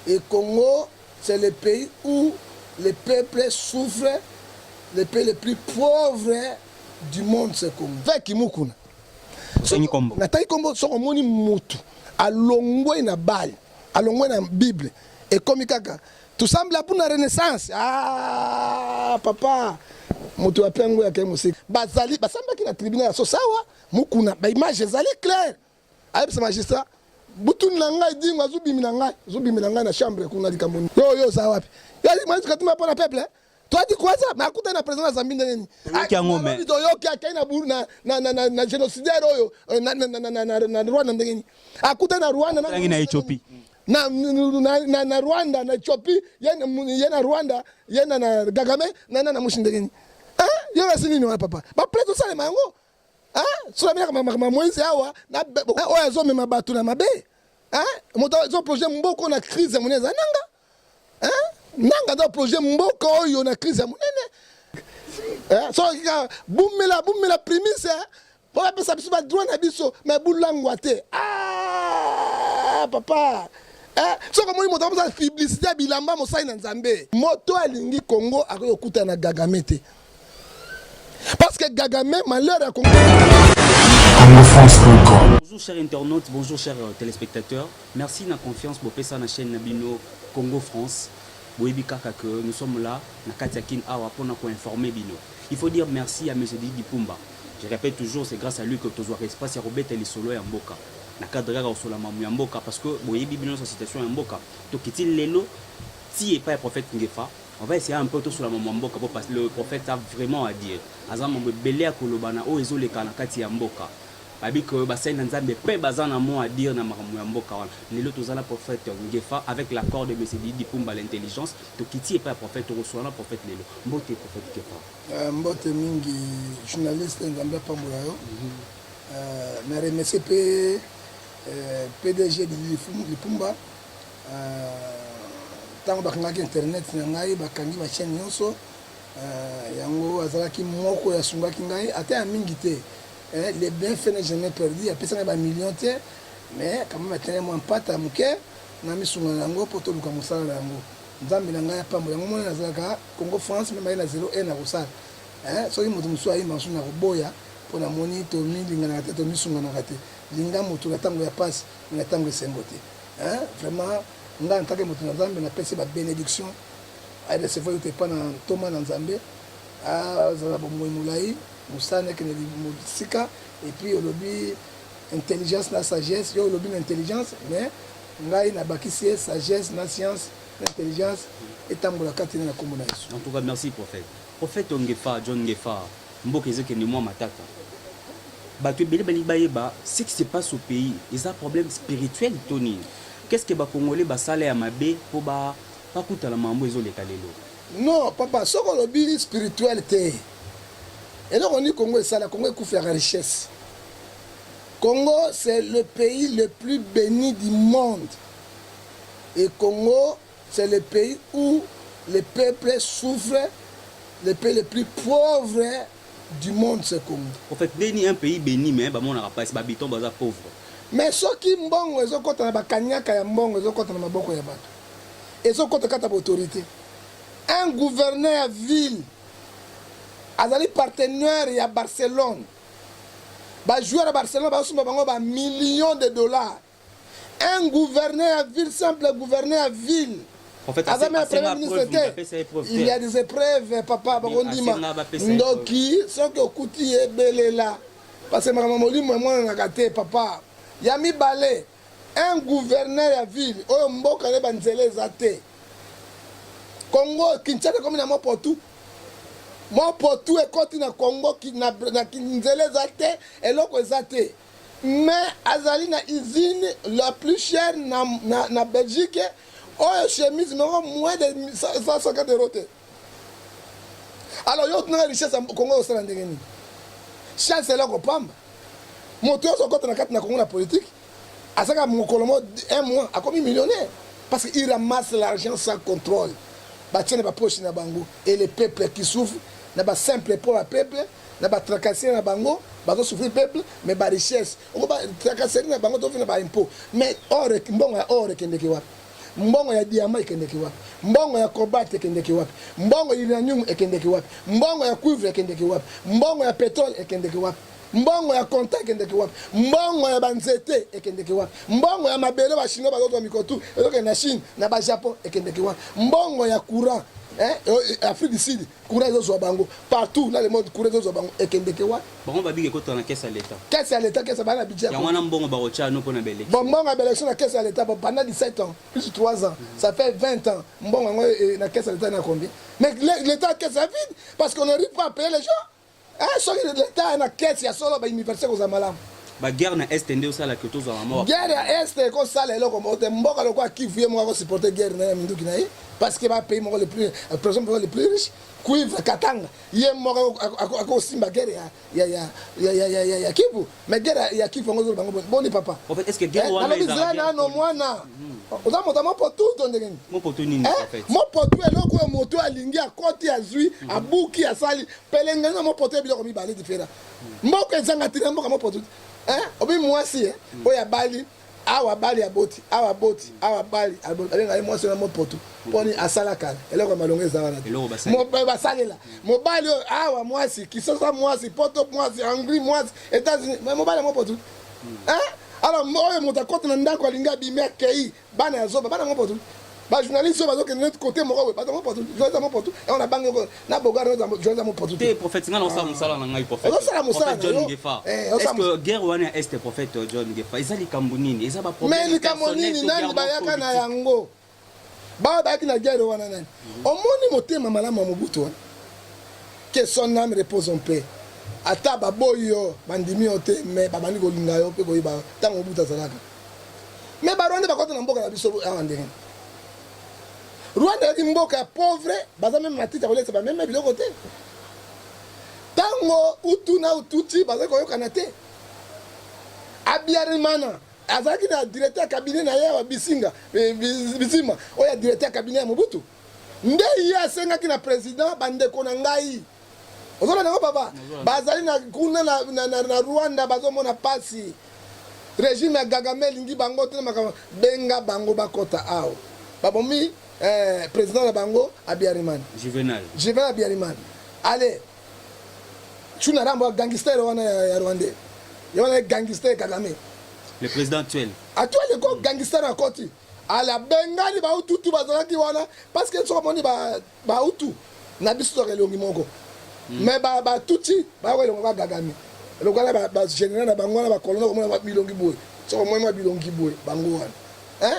Et Congo, c'est le pays où le peuple souffre, le pays le plus pauvre du monde, c'est Congo. Veki Mukuna. Otangi kombo. Natangi kombo. Soki omoni mutu alongwe na bale, alongwe na Bible, ekomi kaka tosambela mpona renaissance. Ah, papa, moto ape yango yake mosika. Bazali basambaki na tribunal ya sosawa Mukuna, baimage ezali claire. Ayebisa magistrat: "Butuni na ngai dingo azobimela ngai, azobimela ngai na chambre kuna." Likambo yo, yo oza wapi? Yo Katumbi mpona peuple toati kwaza me akutani na président ya Zambie ndenge nini? Toyoki yango, mais- Toyoki akei na génocidaire oyo na Rwanda ndenge nini? Akutani na Rwanda Akutanaki na Ethiopie. Na Rwanda, na Ethiopie, ye na Rwanda, ye na Kagame na mushi ndenge nini? Yo kasi nini wana, papa? Baplainte osalema yango solamilaka makambo ya Moïse awa oyo azomema bato na mabe. Moto azoprojet mboka na crise ya monene eza Nanga. Nanga aza projet mboka oyo na crise ya monene. Soki kaka bumela bumela primise mpo bapesa biso badroit na biso, mais bulangwa te. Ah, papa, soki omoni moto akomosala publicité ya bilamba, mosali na Nzambe, moto alingi Congo akoki kokutana na Kagame te, parce que Kagame, malheur ya Congo. CongoFrance.com. Bonjour chers internautes, bonjour chers téléspectateurs. Merci na confiance bopesa na chaîne na bino Congo France. Boyebi kaka que nous sommes là na kati ya Kin awa pona ko informer bino. Il faut dire merci à M. Didi Pumba. Je répète toujours, c'est grâce à lui que tozwa espace ya kobeta lisolo ya mboka. Na cadre kaka kosola mamu ya mboka, parce que boyebi bino sa situation ya mboka. Tokiti lelo ti epai ya prophète Ngefa. On va essayer un peu tosola mamu ya mboka po parce que le prophète a vraiment à dire. Aza mambo ebele ya koloba na oyo ezoleka na kati ya mboka. Babi ke basali na Nzambe mpe baza na mot à dire na makambo ya mboka wana. Lelo toza na prophète Ngefa avec l'accord de M. Didi Pumba l'intelligence. Tokiti epai ya prophète, tokosola na prophète lelo. Mbote, prophète Ngefa. Mbote mingi, journaliste, Nzambe apambola yo. Na remercie mpe PDG Didi Lipumba. Ntango bakangaki internet na ngai, bakangi bachaîne nyonso, yango azalaki moko oyo asungaki ngai, ata ya mingi te. Le bienfait n'est jamais perdu. Apesa ngai bamillion te, mais quand même atenge mwa mpata ya moke na misunga na yango mpo toluka mosala na yango. Nzambe na ngai apambola yango. Mona nazalaka Congo France, même aye na 01 na kosala. Soki moto mosusu ayimba mosusu na koboya, mpo namoni tomilinganaka te, tomisunganaka te. Linga moto na ntango ya pasi, mais na ntango esengo te. Vraiment, ngai nataki moto na Nzambe, napesi babénédiction arecevoir yo te epa na ntoma na Nzambe, azala bomoi molai, mosala ekende mosika. Et puis olobi intelligence na sagesse, yo olobi na intelligence, mais ngai nabakisi ye sagesse na science na intelligence etambola kati na nkombo na Yesu. En tout cas, merci prophète. Prophète Ngefa, John Ngefa, mboka ezokende mwa matata. Bato ebele balingi bayeba ce qui se passe au pays. Eza problème spirituel to nini? Qu'est-ce que bacongolais basala ya mabe mpo bakutana mambo ezoleka lelo? Non, papa, soki olobi spirituel te, eloko nini Congo esala? Congo ekufaka richesse. Congo, c'est le pays le plus béni du monde et Congo, c'est le pays où le peuple souffre, le pays le plus pauvre du monde, c'est Congo. En fait, ndeni un pays béni, mais bamonaka mpasi, babiton baza pauvre? Mais soki mbongo ezokɔta na bakaniaka ya mbongo, ezokɔta na maboko ya bato, ezokɔta kati ya baautorité. Un gouverneur ya ville azali partenaire ya Barcelone, bajoueur ya Barcelone bazosomba bango bamillion de dollars. Un gouverneur ya ville, simple gouverneur ya ville. En fait, aza même premier ministre te. Il y a des épreuves, papa, bakondima. Ndoki, soki okuti ye, ebelela, parce que makambo molimo emonanaka te, papa. Ya mibale, un gouverneur ya ville oyo mboka nde banzela eza te. Congo Kinshasa ekomi na mopotu, mopotu ekoti na Congo, na nzela eza te, eloko eza te, mais azali na usine la plus chère na Belgique, oyo chemise moko moins de 150 € te. Alors yo otunaka richesse ya Congo osala ndenge nini? Chance eloko pamba. Moto nyonso okota na kati na Congo na politique, azaka mokolo mo, un mois, akomi millionnaire, parce que il ramasse l'argent sans contrôle, batie na bapoche na bango. Et le peuple qui souffre na basimple po bapeuple na batracasserie na bango, bazosouffrir peuple, mais barichesse oko batracasserie na bango tofi na baimpôt, mais or, mbongo ya or ekendeki wapi? Mbongo ya diamant ekendeki wapi? Mbongo ya cobalt ekendeki wapi? Mbongo ya uranium ekendeki wapi? Mbongo ya cuivre ekendeki wapi? Mbongo ya petrole ekendeki wapi? Mbongo ya coltan ekendeki wapi? Mbongo ya banzete ekendeki wapi? Mbongo ya mabele ba chinois bazozwa mikotu ezokende na Chine na ba Japon ekendeki wapi? Mbongo ya courant, eh, Afrique du Sud courant ezozwa bango partout na le monde, courant ezozwa bango ekendeki wapi? Bango babiki ekotaka na caisse ya l'État. Caisse ya l'État, caisse bana budget. Yango wana mbongo bakotia no mpona baélection. Bon, mbongo ya baélection na caisse ya l'État, bon, pendant 17 ans plus 3 ans, ça fait 20 ans. Mbongo yango na caisse ya l'État na combien? Mais l'État, caisse ya vide parce qu'on n'arrive pas à payer les gens. Hein, soki l'État na caisse ya solo, bauniversité kozala malamu. Baguerre na Est nde osalaka tozwaka mwa Guerre ya Est ekosala eloko moko te. Mboka lokola Kivu, ye moko akosupporte guerre na ye, minduki na ye, parce que bapays moko le plus président moko le plus riche, cuivre, Katanga, ye moko akosimba guerre ya Kivu. Mais guerre ya Kivu yango ozoloba bango boni, papa? En fait, est ce que guerre wana nalobi ezala zela guerre nano mwana oza moto ya mopotu to ndenge nini? Mopotu nini, prophète? Mopotu, eloko oyo moto alingi, akoti, azwi, abuki, asali pelengani na mopotu ya biloko mibale différent. Mboka ezanga ntina, mboka mopotu. Obi mwasi oyo abali awa, abali, aboti awa, aboti awa, abali, abenga ye mwasi na mopotu mponi asala kala eloko ya malongo eza wana te. Eloko basalela. Basalela mobali oyo awa, mwasi Kisasa, mwasi Poto, mwasi Hongrie, mwasi États-Unis, mais mobali ya mopotu. Alors oyo moto akota na ndako, alingi, abimi, akei, bana ya zoba, bana mopotu. Bajournaliste oyo bazokende neti kote moko boye, bato mopotu, journaliste ya mopotu yango na bangi na bogare, journaliste ya mopotu. Te, prophète, nga na osala mosala na ngai, prophète. Ozosala mosala Prophète na John yo. Ngefa, Osala est ce que guerre wana ya Est, prophète John Ngefa, eza likambo nini? Eza baproblème Mais likambo personnel nini? To Nani guerre bayaka na politique? yango? Baoyo bayaki na guerre wana nani? Omoni motema malamu ya Mobutu wana, que son âme repose en paix. Ata baboyi yo, bandimi yo te, mais babandi kolinga yo mpe koyeba yo ntango Mobutu azalaka. Mais Barwanda bakota na mboka na biso awa ndenge Rwanda ezalaki mboka ya pauvre, baza même matiti ya kolesa bameme biloko te. Ntango Hutu na Tutsi bazali koyokana te, Habyarimana azalaki na directeur ya cabinet na ye awa, Bisinga Bizima, oyo ya directeur ya cabinet ya Mobutu. Nde ye asengaki na président: "Bandeko na ngai, ozolanda yango papa, bazali na kuna na Rwanda, bazomona pasi, régime ya Kagame elingi bango te na makambo, benga bango bakɔta awa." Babomi président na bango Habyarimana. Juvenal. Juvenal Habyarimana. Ale Tuna Rambo, gangster wana ya Rwandais, ye wana gangster Kagame. Le président actuel. Actuel ko, gangster akoti ala bengani Bahutu bazalaki wana, parce que soki omoni Bahutu na biso tozalaka elongi moko, mais Batutsi bayaka elongo ka Kagame, eloko wana bagénéral na bango wana, bacolonel, komona bilongi boye, soki omoni mwa bilongi boye, bango wana.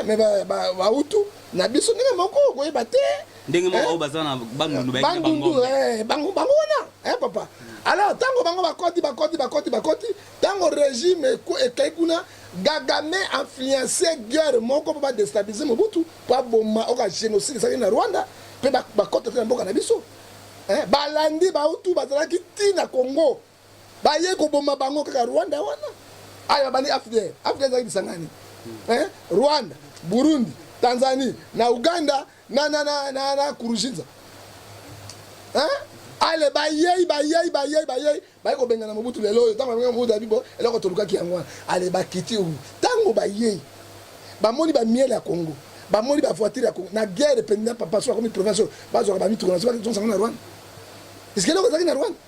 Mais Bahutu na biso ndenge moko koyeba te. Ndenge moko oyo baza na Bandundu, bayaki na Bandundu. Bangombe. Bango wana, papa. Alors ntango bango bakoti, bakoti, bakoti, bakoti, ntango régime ekei kuna, Kagame influence guerre moko mpo badéstabiliser Mobutu, mpo aboma oka génocide esalaki na Rwanda mpe bakota te na mboka na biso. Balandi Bahutu bazalaki ntina Congo, baye koboma bango kaka Rwanda wana. Aya babandi AFDL. AFDL ezalaki bisangani, Rwanda, Burundi, Tanzanie na Uganda na Nkurunziza. Ale bayei, bayei, bayei, bayei, baye kobengana Mobutu. Lelo oyo ntango babenga Mobutu, abi bo eloko tolukaki yango wana. Ale bakiti, ntango bayei, bamoni bamiel ya Congo, bamoni bavoiture ya Congo na guerre mpenza, papa. So bakomi province oyo, bazwaka bamituka na so, bazongisango na Rwanda. Eske eloko ezalaki na Rwanda?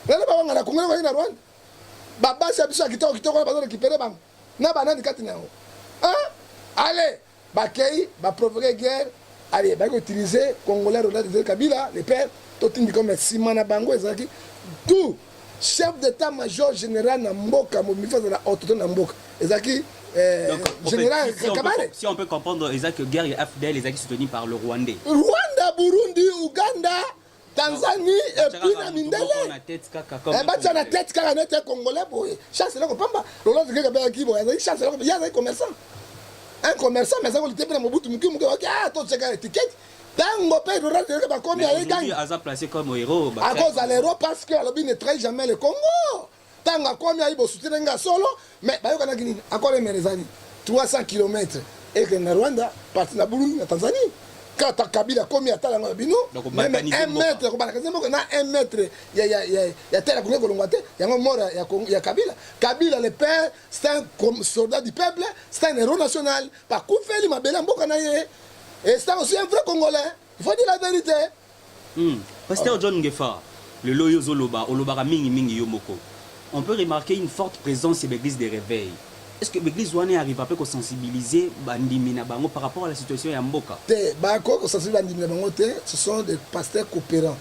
Lelo bawanga na Congo, eloko ezalaki na Rwanda? Babasi ya biso ya kitoko kitoko wana, bazorécupérer bango na banani kati na yango? Ale bakei, baprovoquer guerre. Ale baki koutiliser Congolais Laurent Désiré Kabila le père, totindi comme nsima na bango ezalaki tout chef d'état major général na mboka momifi, azala autorité na mboka, ezalaki général Kabare. Si on peut comprendre, eza que guerre ya AFDL ezalaki soutenu par le Rwandais. Rwanda, Burundi, Uganda, Tanzanie et puis na mindele batia na tête kaka nete Congolais boye. Chance eloko pamba, Laurent Désiré Kabila boye azalaki chance eloko. Ye azalaki commerçant, un commerçant, mais azalaki kolite mpe na Mobutu moke moke, oki ah totiaka étiquette. Ntango mpe Laurent Désiré bakomi ayegangi aza placé comme héros. Akozala héros parce que alobi ne trahit jamais le Congo. Ntango akomi, ayi bosoutenir nga solo, mais bayokanaki nini? Accord emere ezali 300 km ekende na Rwanda, parti na Burundi, na Tanzanie. Kata Kabila komi atala yango na bino meme 1 mètre kobalakanize mboka na 1 mètre ya, ya, ya, ya terre ya Congo ekolongwa te. Yango mort ya, ya Kabila. Kabila le père, c'est un soldat du peuple, c'est un héros national. Bakufeli mabele ya mboka na ye. Et c'est aussi un vrai Congolais. Il faut dire la vérité. Pasteur John Ngefa, lelo oyo ozoloba, olobaka mingi mingi yo moko. On peut remarquer une forte présence ya l'église de réveil. Est-ce que l'église wana arrive à peu sensibiliser bandimi na bango par rapport à la situation ya mboka? Te, bakoki kosensibiliser bandimi na bango te, ce sont des pasteurs coopérants.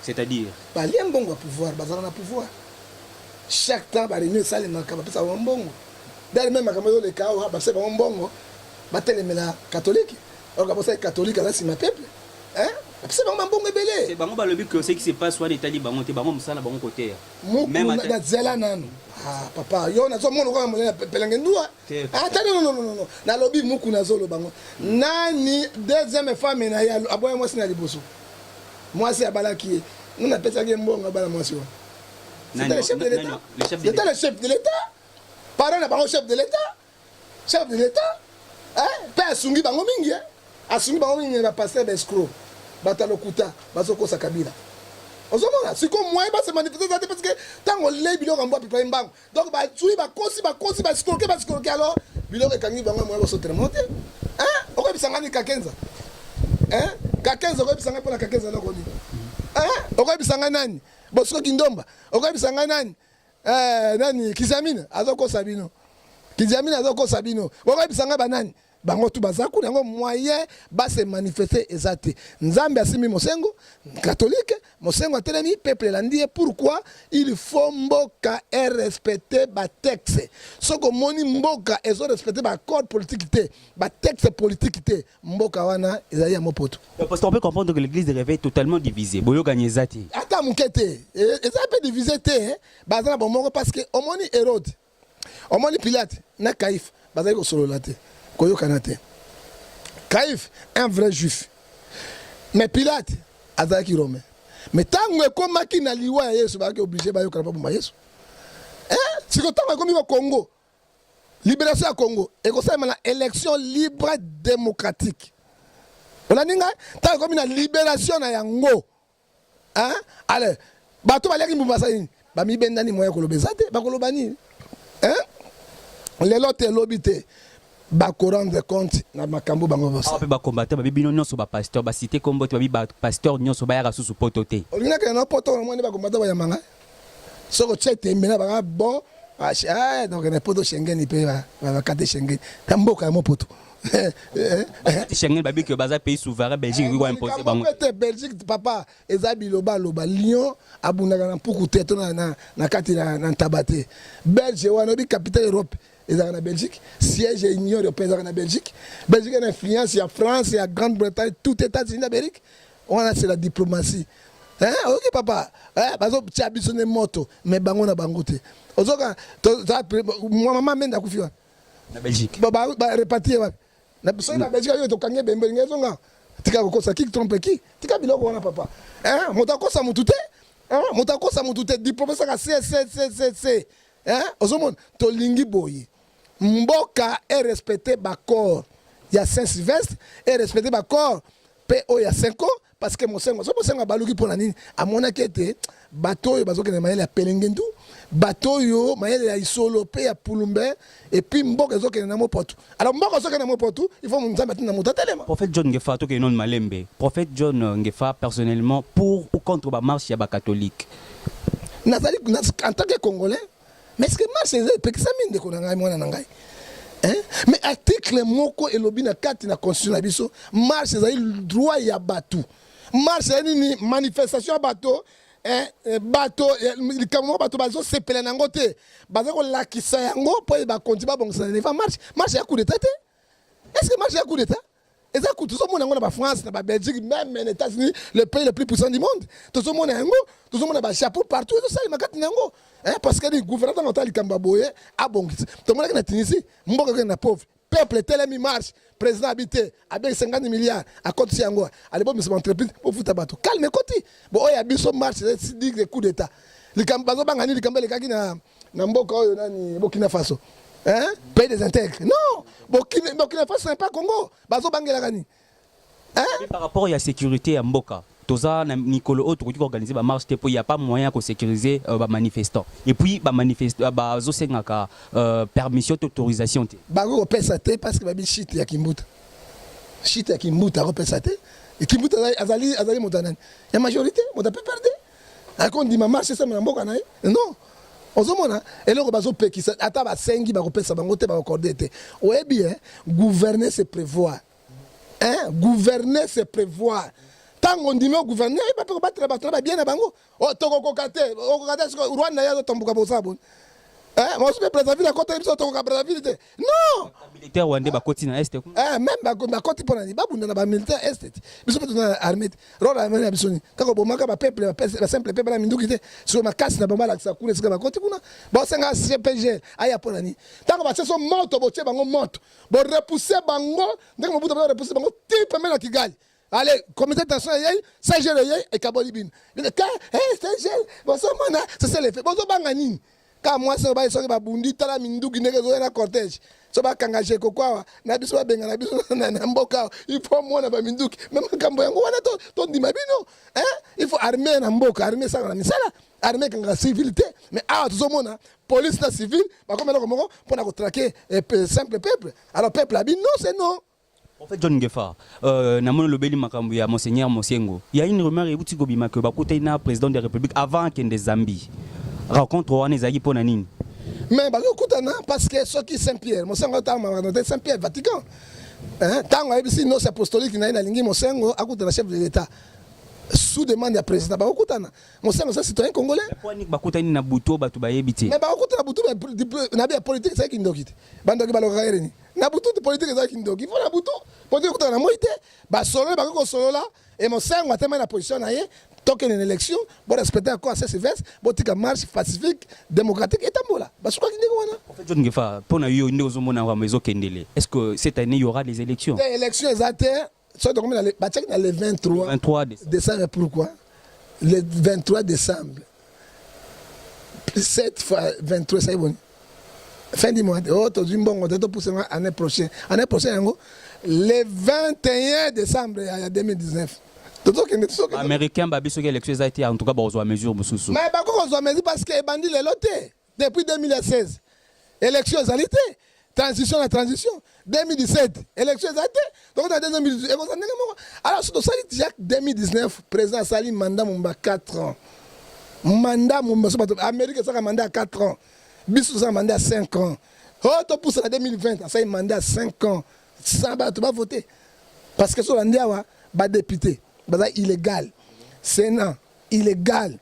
C'est-à-dire? Balia mbongo ya pouvoir, bazalaka na pouvoir. Chaque temps baréunion esalemaka, bapesa bango mbongo. D'ailleurs même makambo ezoleka awa, bapesa bango mbongo batelemela catholique. Or kabosaki catholique aza nsima peuple. Hein? Bapesa bango bambongo ebele. Bango balobi que ce qui se passe wana etali bango te, bango mosala bango koteya. Mukuna na zela nanu. Ah papa, yo nazomona kaka monene pelenge ndua. Ata non non non non. Nalobi mukuna azoloba ngo. Nani deuxième femme na ye aboya mwasi na liboso. Mwasi abalaki ye. Nani apesaki ye mbongo abala mwasi wana? C'était le chef de l'État. C'était le chef de l'État. Parent na bango chef de l'État. Chef de l'État. Hein? Pe asungi bango mingi hein? Asungi bango mingi na pasteur ba escroc. Bato ya lokuta bazokosa Kabila. Ozomona sikoyo moyen ba se manifester eza te parce que ntango olei biloko ya mbwa pipa mbango. Donc bazui bakosi bakosi ba escroquer ba escroquer alors biloko ekangi bango moyen basotela te. Hein? Okoyebisa ngai ni Kakenza? Hein? Kakenza okoyebisa ngai mpona Kakenza eloko nini? Hein? Okoyebisa ngai nani? Bosco Kindomba? Okoyebisa ngai nani? Eh, nani Kizamina azokosa bino. Kizamina azokosa bino. Bokoyebisa ngai banani? Bango tu baza kuna yango moyen ba se manifester eza te. Nzambe asimbi Mosengo catholique, Mosengo atelemi, peuple elandi ye. Pourquoi? Il faut mboka e respecter ba texte. Soki omoni mboka ezo respecter ba accord politique te, ba texte politique te, mboka wana ezali ya mopoto. Parce qu'on peut comprendre que l'église de réveil est totalement divisée. Boyokani eza te. Ata moke te. Eza pe divisé te, hein. Baza na bomoko parce que omoni Hérode, omoni Pilate na Caïphe bazali kosolola te, koyokana te. Caïphe un vrai juif, mais Pilate azalaki romain. Mais tango ekomaki na liwa ya Yesu, bazalaki obligé bayokana baboma Yesu. Hein? Siko tango ekomi ba Congo, libération ya Congo ekosalema na élection libre démocratique. Olandi ngai? Tango ekomi na libération na yango, hein? Allez, bato baliaki mbuma basali nini? Bamibendani moya koloba eza te, bakoloba nini? Hein? Lelo te, lobi te, bako rendre compte na makambo bango bosala. Awa pe ba combattant babi bino nionso ba pasteur ba cite kombo te babi ba pasteur nionso bayaka susu poto te. Olingi nakende na poto na moni ba combattant bayamba ngai? Soki otie tembe na banga bon ah, donc na poto Schengen pe bakate Schengen na mboka ya mopoto. Bakati Schengen babi que baza pays souverain Belgique ekoki ko imposer bango. Te Belgique papa eza biloba loba lion abundaka na mpuku te to na, na, na kati na, na ntaba te. Belge wana oyebi capitale Europe ezalaka na Belgique, siège ya Union européenne ezalaka na Belgique. Belgique na influence ya France ya Grande-Bretagne tout États-Unis d'Amérique. Wana c'est la diplomatie. Hein, ok papa, hein, bazo tia biso ne moto mais bango na bango te. Ozoka to mwa mama menda kufi wapi? Na Belgique. Ba ba, ba repatrier wapi? Na biso na Belgique yo tokangi ebembe linga ezonga. Tika kokosa qui trompe qui? Tika biloko wana papa. Hein, moto akosa mutu te. Hein, moto akosa mutu te. Diplôme saka C C C C C. Hein, ozomona tolingi boye. Mboka e respecter ba accord ya Saint-Sylvestre, e respecter ba accord pe oyo ya Senko parce que Mosengo, so Mosengo abaluki pona nini? Amonaki ete bato oyo bazokende mayele ya pelengendu, bato oyo mayele ya isolo pe ya pulumbe, et puis mboka ezokende na mopotu. Alors mboka ezokende na mopotu, il faut Nzambe atinda moto atelema. Prophète John Ngefa, tokende nanu malembe. Prophète John Ngefa, personnellement, pour ou contre ba marche ya ba catholique? Nazali en tant que Congolais, mais est-ce que marche eza epekisami ndeko na ngai, mwana na ngai? Hein? Mais article moko elobi na kati na constitution na biso, marche ezali droit ya bato. Marche ezali nini? Manifestation ya bato, hein, bato likambo moko bato bazosepela na yango te, baza kolakisa yango mpo bakonzi babongisa na niveau marche. Marche ya coup d'état te. Est-ce que marche ya coup d'état? Eza kutu tozomona yango na ba France, na ba Belgique, même na États-Unis, le pays le plus puissant du monde. Tozomona yango, tozomona ba chapeau partout ezosalema kati na yango. Hein, parce que le gouvernement ntango atala likambo ya boye abongisa. Tomonaki na Tunisie, mboka ekende na pauvre. Peuple etelemi marche, président abi te, abengi 50 milliards, akotisi yango, alebomisa ba entreprise, bofuta bato. Calme ekoti. Bo oyo ya biso marche eza digne coup d'état. Likambo bazobanga nini? Likambo elekaki na na mboka oyo nani Burkina Faso. Hein? Pays des intègres. Non, Burkina, Burkina Faso n'est pas Congo. Bazobangelaka nini? Hein? Par rapport ya sécurité ya mboka, toza na mikolo oyo tokoki koorganiser bamarche te mpo ya pas moyen ya kosécuriser bamanifestant et puis bamanifestant bazosengaka permission to autorisation te. Bakoki kopesa te parce que babi shite ya Kimbuta, shite ya Kimbuta akopesa te. Kimbuta azali moto ya nani? Ya majorité, moto ya PPRD. Akondima marche esama na mboka na ye? Non. Ozomona eloko bazopekisa, ata basengi, bakopesa bango te, bakoaccorder te. Oyebi, gouverner, c'est prévoir, hein? Gouverner, c'est prévoir. Ntango ondimi ogouverner, oyeba mpe kobatela bato na babien na bango. Tokokoka te, okoka te. Siko Rwanda ye azotomboka, bosala boni? Mosu mpe Brazzaville akota biso, tokoka Brazzaville te? Non. Militaire rwandais bakoti na Est. Même bakoti mpo nani? Babunda na bamilitaire Est te. Biso mpe toza na armée te. Rôle ya armée na biso nini? Kaka obomaka bapeuple, basimple peuple na minduki te. Siko makasi na bango balakisa kuna esika bakoti kuna. Baosenga CPG aya mpo na nini? Ntango batie so moto, botie bango moto, borepousse bango ndenge Mobutu barepousser bango ti pembeni na Kigali. Allez, comité tension eyei, CGL eyei, ekaboli bino. Ka CGL bozomona, c'est l'effet. Bozobanga nini? Ka mwasi oyo soki babundi, tala minduki ndenge ezoya na cortège. So bakanga jekoko awa na biso, babenga na biso na mboka awa, il faut mona baminduki. Me makambo yango wana tondima bino? Il faut armée na mboka, armée esalaka na misala, armée ekangaka civile te. Mais awa tozomona police na civile bakomi eloko moko mpona kotraquer simple peuple. Alors peuple abi non, c'est non. En fait, John Ngefa, namoni lobeli makambo ya Monseigneur Monsengwo. Il y a une rumeur euti kobima que bakutani na président de la République avant akende Zambie. Rencontre wana ezalaki mpo na nini? Mais bazokutana parce que soki Saint Pierre, Monsengwo ntango te Saint Pierre Vatican, ntango ayebisi nonce apostolique na ye, nalingi Monsengwo akutana chef de l'État sous demande ya président, bakokutana. Monsengwo aza citoyen congolais. Pwani bakutani na butu, bato bayebi te? Mais bakokutana butu na bi ya politique, ezalaki ndoki te. Bandoki balokaka ye nini na butu te. Politique ezalaki ndoki, faut na butu. Politique ekutana na moi te. Basololi, bakoki kosolola. E Monsengwo atemai na position na ye: tokende na élection, borespecte accord ya Saint-Sylvestre, botika marche pacifique démocratique etambola. Basukaki ndenge wana. En fait, John Ngefa, mpo na yo nde ozomona makambo ezokendele, est-ce que cette année il y aura des élections? Te, élection eza te. Soki tokomi batiaki na le 23 23 décembre. Décembre. Pourquoi le 23 décembre? 7 fois 23 esali boni? Fin du mois. Oh, tozwi mbongo te, topusenga année prochaine. Année prochaine yango, le 21 décembre ya 2019 tozokende, tozokende. Américain babi soki élection eza te, en tout cas bakozwa mesure mosusu. Mais bakoki kozwa mesure parce que ebandi lelo te. Depuis 2016 élection ezali te, transition na transition. 2017 élection eza te, donc na 2018 ekozala ndenge moko. Alors so tosali déjà 2019, président asali mandat momba 4 ans, mandat momba. So bato Amérique esalaka mandat ya 4 ans, biso tosala mandat ya 5 ans. Oyo topusa na 2020, asali mandat ya 5 ans sans bato bavote, parce que so olandi awa, badéputé baza illégal, sénat illégal,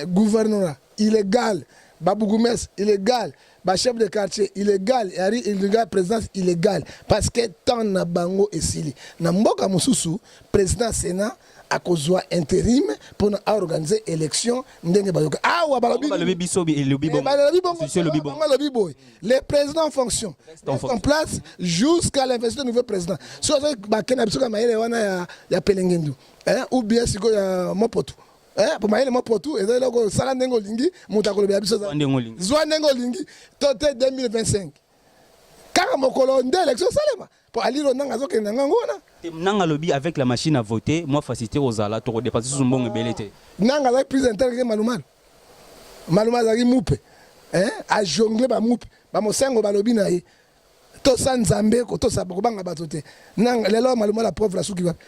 gouvernorat illégal, babourgmestre illégal, bachef de quartier illégal, yari illégal, présidence illégal, parce que temps na bango esili. Na mboka mosusu, président sénat akozwa intérim mpona aorganiser élection ndenge bayoka awa. Balobi balobi biso elobi bongo, balobi bongo. Constitution elobi bongo. Balobi boye: le président en fonction en reste fonction. En place jusqu'à l'investiture du nouveau président. Soki azali bakende na biso kaka mayele wana ya pelengendu, ou bien sikoyo ya mopoto, po mayele mopotu eza eloko osala ndenge olingi, moto akolobela biso. Zwa ndenge olingi. Zwa ndenge olingi to te. 2025 kaka mokolo nde élection esalema, po aliro nanga azokende na ngango wana. Te, nanga alobi avec la machine à voter mwa facilité kozala, tokodépenser susu mbongo ebele te. Nanga azalaki plus intelligent que Malumalu. Malumalu azalaki mupe, ajongle bamupe bamosengo. Balobi na ye tosa Nzambe, kotosa kobanga bato te. Nanga lelo Malumalu pauvre asuki wapi?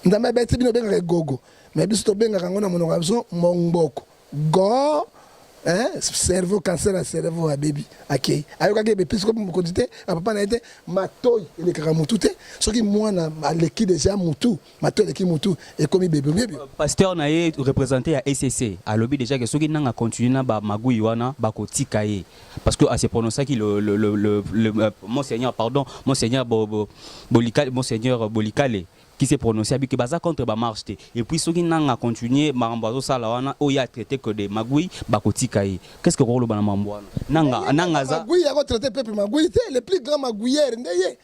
Nzambe abeti bino, obengaka egogo, mais biso tobengaka yango na monoko ya biso mongboko go, hein, cerveau, cancer ya cerveau. Abebi, akei, ayokaki episkope mokonzi te, bapapa na ye te. Matoi elekaka mutu te. Soki mwana aleki deja mutu, matoi eleki mutu, ekomi bebe bebe. Pasteur na ye représenté ya ECC alobi déjà que soki nanga continue na bamagui wana, bakotika ye, parce que ase prononçaki le monseigneur, pardon, monseigneur Bolikale, monseigneur Bolikale qui s'est prononcé, abi que baza contre bamarche te. Et puis soki nanga continue makambo azosala wana, oyo a traité que de magui, bakotika ye. Qu'est ce que kokoloba na mambo wana? Nanga aza Magui yako traité peuple magui te. Le plus grand magouilleur nde ye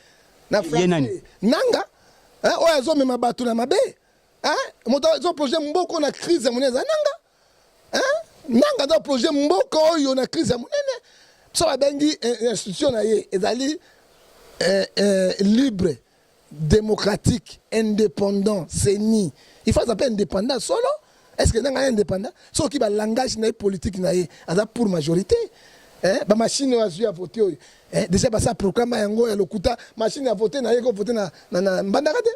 na Ye nani? Français. Nanga, hein, oyo azomema bato na mabe, hein, moto azoprojet mboka na crise ya monene eza nanga, hein? Nanga aza projet mboka oyo na crise ya monene. So babengi institution na ye ezali libre. démocratique, indépendant, CENI. Il faut aza indépendant solo. Est-ce que nanga indépendant? Soki ba langage na ye politique na ye aza pour majorité. Eh, ba machine oyo azwi ya vote oyo. Eh, déjà basa programme yango ya lokuta, machine ya vote na ye ko vote na Mbandaka te.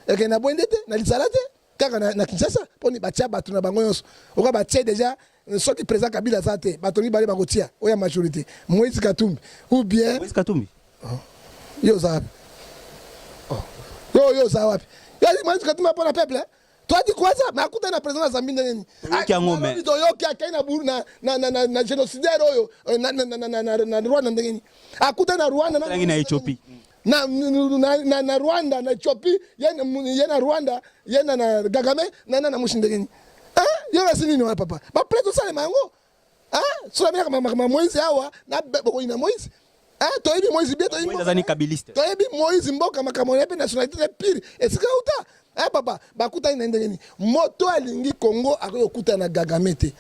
Eke na Bwende te, na Lisala te. Kaka na Kinshasa mponi batia bato na bango nyonso. Oka batie déjà, soki président Kabila aza te, bato mibale bakotia oyo ya majorité, Moïse Katumbi ou bien Moïse Katumbi. Yo oza wapi? Oh. Yo oza wapi? Yo Moïse Katumbi mpona peuple, eh? Toi dis quoi ça? Mais akutani na président ya Zambie ndenge nini? Toyoki yango, mais- Toyoki akei na buru na génocidaire oyo na Rwanda ndenge nini? Akutani na Rwanda Akutanaki na Ethiopie. Na Rwanda, na Ethiopie, ye na Rwanda, ye na Kagame na mushi ndenge nini? Hein? Yo nasi nini wana, papa? Baplainte osalema yango. Hein? Solamela makambo ya Moïse awa na bokoyina Moïse. Hein? Toyebi Moïse bien, toyebi Moïse azali kabiliste. Toyebi Moïse mboka makambo ya mpe nationalité na pire esika uta. Eh papa, bakutani na ndenge nini? Moto alingi Congo akoki kokutana na Kagame te.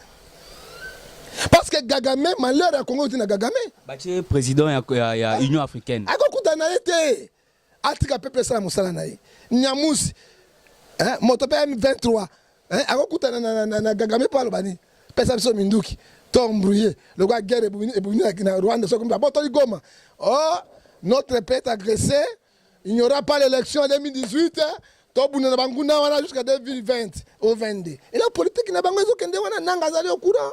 Parce que Kagame, malheur ya Congo euti na Kagame. Batie président ya Union africaine. Akokutana na ye te. Atika peuple esala mosala na ye. Nyamusi, eh, moto mpe M23, eh, akokutana na Kagame mpo aloba nini? Pesa biso minduki to embrouillé lokola guerre ebumi na Rwanda. Soki babotoli Goma, oh, notre pays est agressé, il n'y aura pas l'élection en 2018, hein. Tobunda na banguna wana jusqu'à 2020 au 22. Ela politique na bango ezokende wana. Nanga azali au courant,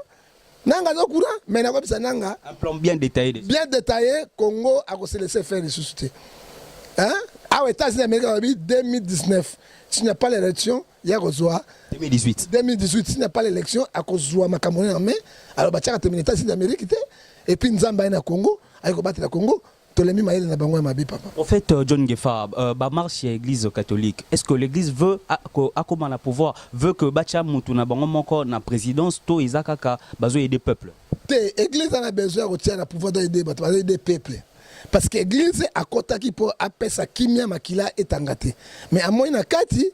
Nanga aza au courant, mais nakobisa Nanga Un plan bien détaillé déjà. Bien détaillé. Congo akose laisser faire lisusu te, hein? Awa États-Unis Amérique balobi 2019, s'il n'y a pas l'élection, ya kozwa 2018. 2018, s'il n'y a pas l'élection, akozwa makambo na main. Alors batiaka temene États-Unis d'Amérique te. Et puis Nzambe aye na Congo, aye kobatela Congo. Tolemi mayele na bango ya mabe, papa. Prophète John Ngefa, ba marche ya église catholique, est-ce que l'église veut akoma na pouvoir, veut que batia mutu na bango moko na présidence to eza kaka bazo aider peuple? Te, église ana besoin ya kotia na pouvoir to aider bato, bazo aider peuple. Parce que église akɔtaki mpo apesa kimia, makila etanga te. Mais amoi na kati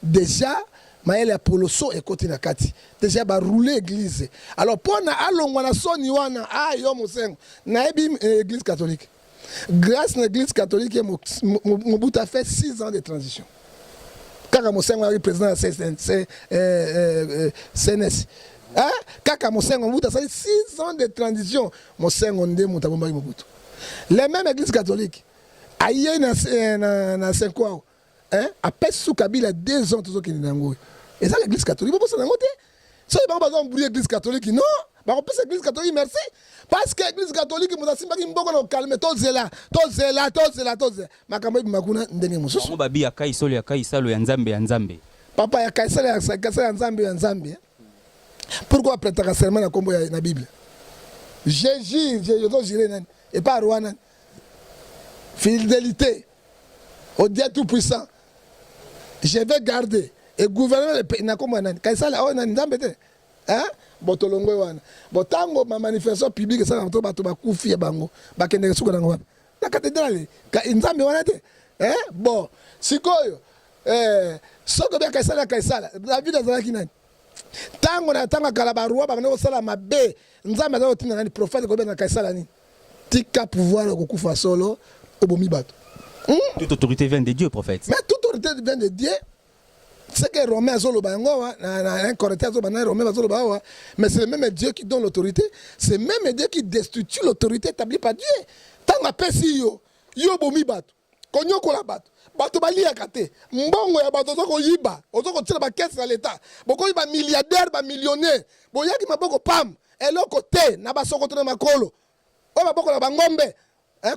déjà mayele ya poloso ekoti na kati, déjà baroule église. Alors mpo na alongwa na soni wana, a yo mosengo nayebi église catholique, grâce na église catholique ye Mobutu a fait 6 ans de transition. Kaka Mosengo ayaki président ya CSN, CNS. Hein? Kaka Mosengo, Mobutu asali 6 ans de transition. Mosengo nde moto abombaki Mobutu. Les mêmes église catholique aye na CENCO awa, hein? Apesi su Kabila 2 ans. Tozokende na yango oyo eza l'église catholique, bobosana yango te. Soki bango baza embrouiller église catholique, non, bakopesa église catholique merci, parce que église catholique moto asimbaki mboko na kokalme. Tozela, tozela, tozela, tozela, makambo ebima kuna ndenge mosusu. Bango babi ya Kaisalo ya Kaisalo, ya Nzambe ya Nzambe. Papa, ya Kaisala ya Kaisala, ya Nzambe ya Nzambe, hein? Pourquoi aprêtaka serment na nkombo na Bible? Jésus ozojure nani epa roi nani? Fidélité au Dieu tout puissant, je vais garder et gouverner le pays na nkombo ya nani? Kaisala oyo nani? Nzambe te, hein? Bo tolongwe wana. Bo ntango bamanifestation publique esalaka to bato bakufi ya bango, bakendeke suka nango wapi? Na cathédrale. Nzambe wana te, hein? Bon, sikoyo soki obia Kaisala ya Kaisala, David azalaki nani? Ntango na ntango ya kala, baroi babanda kosala mabe, Nzambe aza kotinda nani? Prophète kobenga Kaisala nini? Tika pouvoir, okokufa solo, obomi bato. Toute autorité vient de Dieu, prophète. Mais toute autorité vient de Dieu, c'est que Romain azoloba yango awa na 1 Corinthiens, azoloba na Romain, bazoloba awa. Mais c'est le même Dieu qui donne l'autorité, c'est même Dieu qui destitue l'autorité établie par Dieu. Ntango apesi yo, yo obomi bato, konyokola bato, bato baliaka te, mbongo ya bato oza koyiba, oza kotiela bacaisse na leta, bokoyi bamilliardaire, bamillionnaire, boyaki maboko pam, eloko te na basokoto na makolo oyo maboko na bangombe.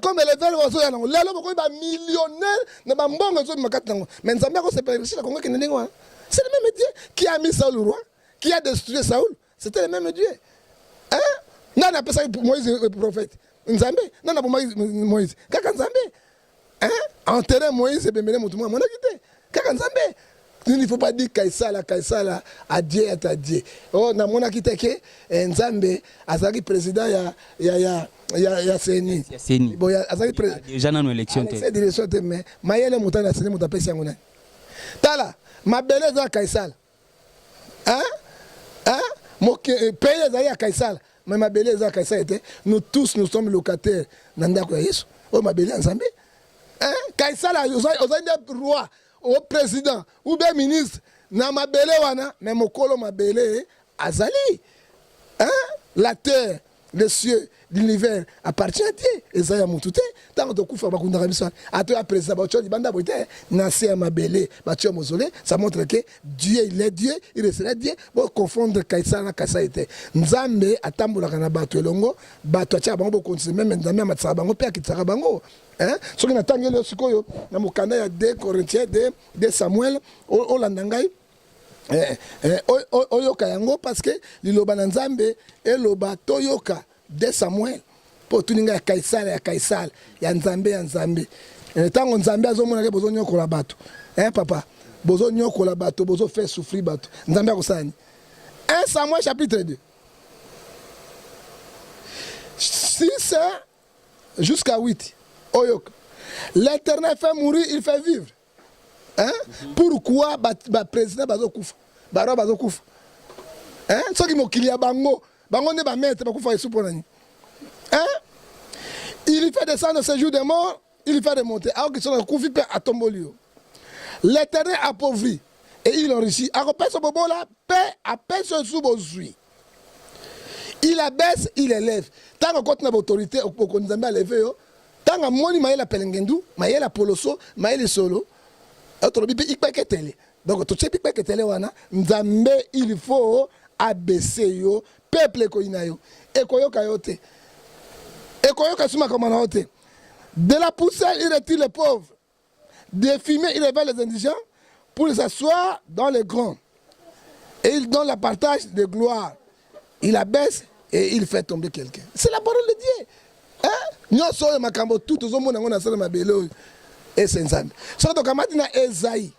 Comme éleveur bazoya nango lelo, bokoyi bamillionnaire na bambongo ezobima kati nango. Mais Nzambe akosepela richesse ya Kongo ekende ndenge wana? C'est le même Dieu qui a mis Saul roi, qui a destitué Saul, c'était le même Dieu, hein? Nani apesaki Moïse prophète? Nzambe. Nani abomaki Moïse? Kaka Nzambe, hein? Enterré Moïse, ebembele motu moko amonaki te, kaka Nzambe. Il ne faut pas dire Kaisala, Kaisala, à Dieu est à Dieu. Oh, namonaki te ke Nzambe azalaki président ya CENI. Ya CENI. Bon, azalaki président. Déjà nano élection te. Alexis direction te, mais mayele moto na CENI, moto apesi yango nani? Tala, mabele eza ya Kaisala. Hein? Hein? Pays ezali ya Kaisala, mais mabele eza ya Kaisala te. Nous tous, nous sommes locataires na ndako ya Yesu. Oyo mabele ya Nzambe. Hein? Kaisala ozali nde roi o président ou bien ministre na mabele wana, mais mokolo mabele azali. Hein? La terre, les cieux, l'univers appartient à Dieu. Eza ya mutu te. Ntango tokufa bakundaka biso ata ya président batio libanda boye te, na se ya mabele batio mausolée. Ça montre que Dieu, il est Dieu, il restera Dieu. Bo confondre Kaisala na Kaisala te. Nzambe atambolaka na bato elongo, bato atiaka bango bokonzi, même Nzambe amatisaka bango mpe akitisaka bango. Hein? Soki natangeli yo sikoyo na mokanda ya 2 Corinthiens, 2 Samuel, olanda ngai, oyoka yango, parce que liloba na Nzambe eloba toyoka. 2 Samuel, mpo otuni ngai ya Kaisala, ya Kaisala, ya Nzambe, ya Nzambe. Ntango Nzambe azomonaka bozonyokola bato, papa, bozonyokola bato, bozofaire souffrir bato, Nzambe akosala nini? 1 Samuel chapitre 2, 6 jusqu'à 8, oyoka. L'Éternel fait mourir, il fait vivre. Hein? Pourquoi baprésident bazokufa, baroi bazokufa, hein? Soki mokili ya bango, bango nde bamaître, bakufa esu mpo na nini, hein? Il fait descendre au séjour des morts, il fait remonter. Aoki soki akufi mpe atomboli yo. L'Éternel appauvrit et il enrichit. Akopesa bobola mpe apesi osu bozwi. Il abaisse, il élève. Ntango okoti na baautorité, okonzi, Nzambe aleve yo. Ntango amoni mayele ya pelengendu, mayele ya poloso, mayele solo, tolobi mpe ikpeketele. Donc totie mpe ikpeketele wana. Nzambe, il faut abaisse yo. Peuple ekoyina yo, ekoyoka yo te, ekoyoka su makambo na yo te. De la poussière, il retire les pauvres, des fumiers, il réveille les indigents pour les asseoir dans les grands, et il donne la partage de gloire. Il abaisse et il fait tomber quelqu'un. C'est la parole de Dieu, hein? Nyonso oyo makambo tu tozomona yango na sala mabele oyo ese Nzambe. Soki tokamati na Esaïe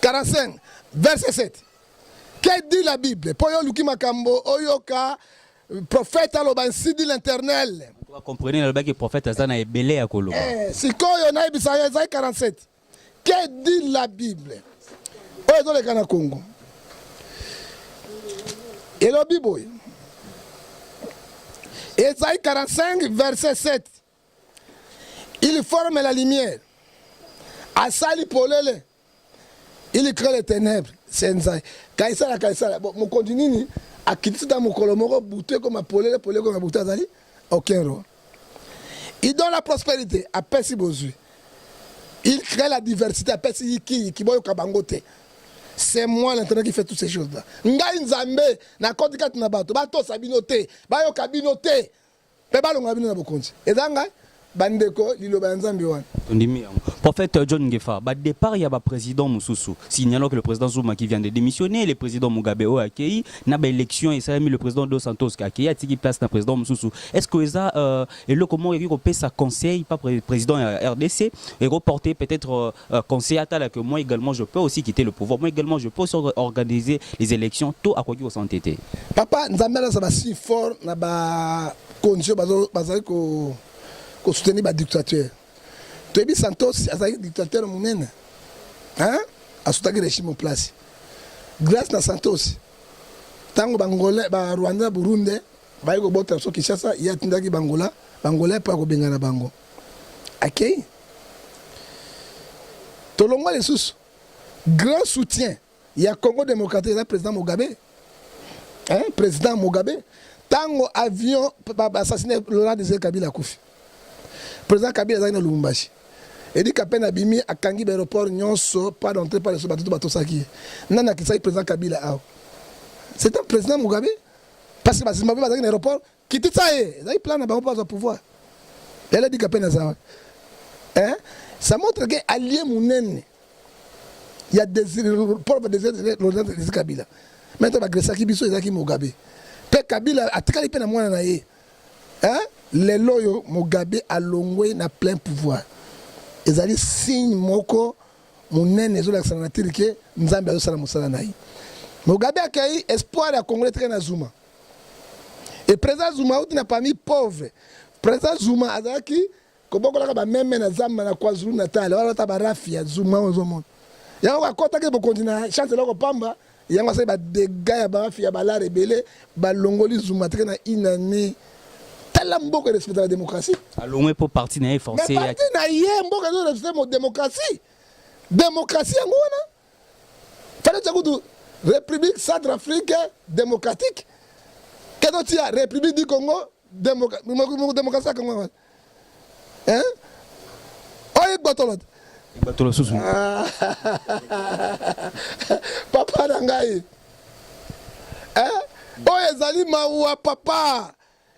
45 verset 7, que dit la Bible? Mpo oyo oluki makambo, oyoka prophète aloba: "Ainsi dit l'Éternel." Comprenez, nalobaki prophète aza na ebele ya koloba. Sikoyo nayebisa yo Esaïe 47, que dit la Bible? Oyo ezoleka na Congo, elobi boye, Esaïe 45 verset 7: il forme la lumière, asali polele, il crée les ténèbres. C'est Nzambe. Kaisala, Kaisala, bon, mokonzi nini akitisi ta mokolo moko butu ekoma polele, polele ekoma butu? Azali aucun roi. Il donne la prospérité, apesi bozwi. Il crée la diversité, apesi yiki yiki, boyoka bango te. C'est moi l'Éternel qui fait toutes ces choses là. Ngai Nzambe nakoti kati na bato, batosa bino te, bayoka bino te, mpe balongola bino na bokonzi. Eza ngai, bandeko, liloba ya Nzambe wana. Tondimi yango. Prophète John Ngefa, ba départ ya ba président mosusu, signalons que le président Zuma qui vient de démissionner, le président Mugabe oyo akei na ba élection esalami, le président Dos Santos akei, atiki place na président mosusu. Est-ce que eza eloko moko ekoki kopesa conseil pa président ya RDC, ekoporter peut-être conseil atala que moi également je peux aussi quitter le pouvoir, moi également je peux aussi organiser les élections, to akoki kosante te? Papa, Nzambe alasa basi fort na bakonzi oyo bazali kosoutenir badictateur. Toyebi Santos azalaki dictateur monene, hein? Asutaki régime en place grâce na Santos. Ntango Bangolais, Barwandais na Burundi bayi kobota biso Kinshasa, ye atindaki Bangola, Bangolais mpo ya kobengana bango. Akei, tolongwa lisusu. Grand soutien ya Congo démocratique eza président Mugabe, hein? Président Mugabe, ntango avion baassassine Laurent Désiré Kabila, akufi, président Kabila azalaki na Lubumbashi. Eddy Kapend abimi, akangi baéroport nyonso, pas d'entrée, pas de sortie. Bato to batosaki ye. Nani akisaki président Kabila awa? C'est un président Mugabe, parce que Bazimbabwe bazalaki na aéroport. Kitisa ye, ezalaki plan na bango mpo azwa pouvoir. Lelo Eddy Kapend aza wana, hein? Ça montre que allié monene ya Paul Désiré, Laurent Désiré Kabila, maintenant bagressaki biso, ezalaki Mugabe. Mpe Kabila atikali mpe na mwana na ye, hein? Lelo oyo Mugabe alongwe na plein pouvoir, ezali signe moko monene ezolakisa na nature ke Nzambe azosala mosala na ye. Mugabe akei, espoir ya Congolais teke na Zuma. E président Zuma auti na parmi pauvre. Président Zuma azalaki kobokolaka bameme na zamba na KwaZulu Natal wana, ata barafi ya Zuma oyo ozomona yango, akɔtaki bokonzi na chance eloko pamba. Yango asali badégâts ya barafi ya balare ebele. Balongoli Zuma teke na une année. Tala. Tala mboka respecte la démocratie. Alongwe po parti na ye forcé. Mais parti na ye mboka ezo respecte mo démocratie. Démocratie yango wana. Fallait tia kutu République Centrafrique démocratique. Keto tia République du Congo démocratie ya Congo wana. Hein? Oyo gbotolo. Gbotolo susu. Ah. Papa na ngai. Hein? Oyo ezali mawa papa.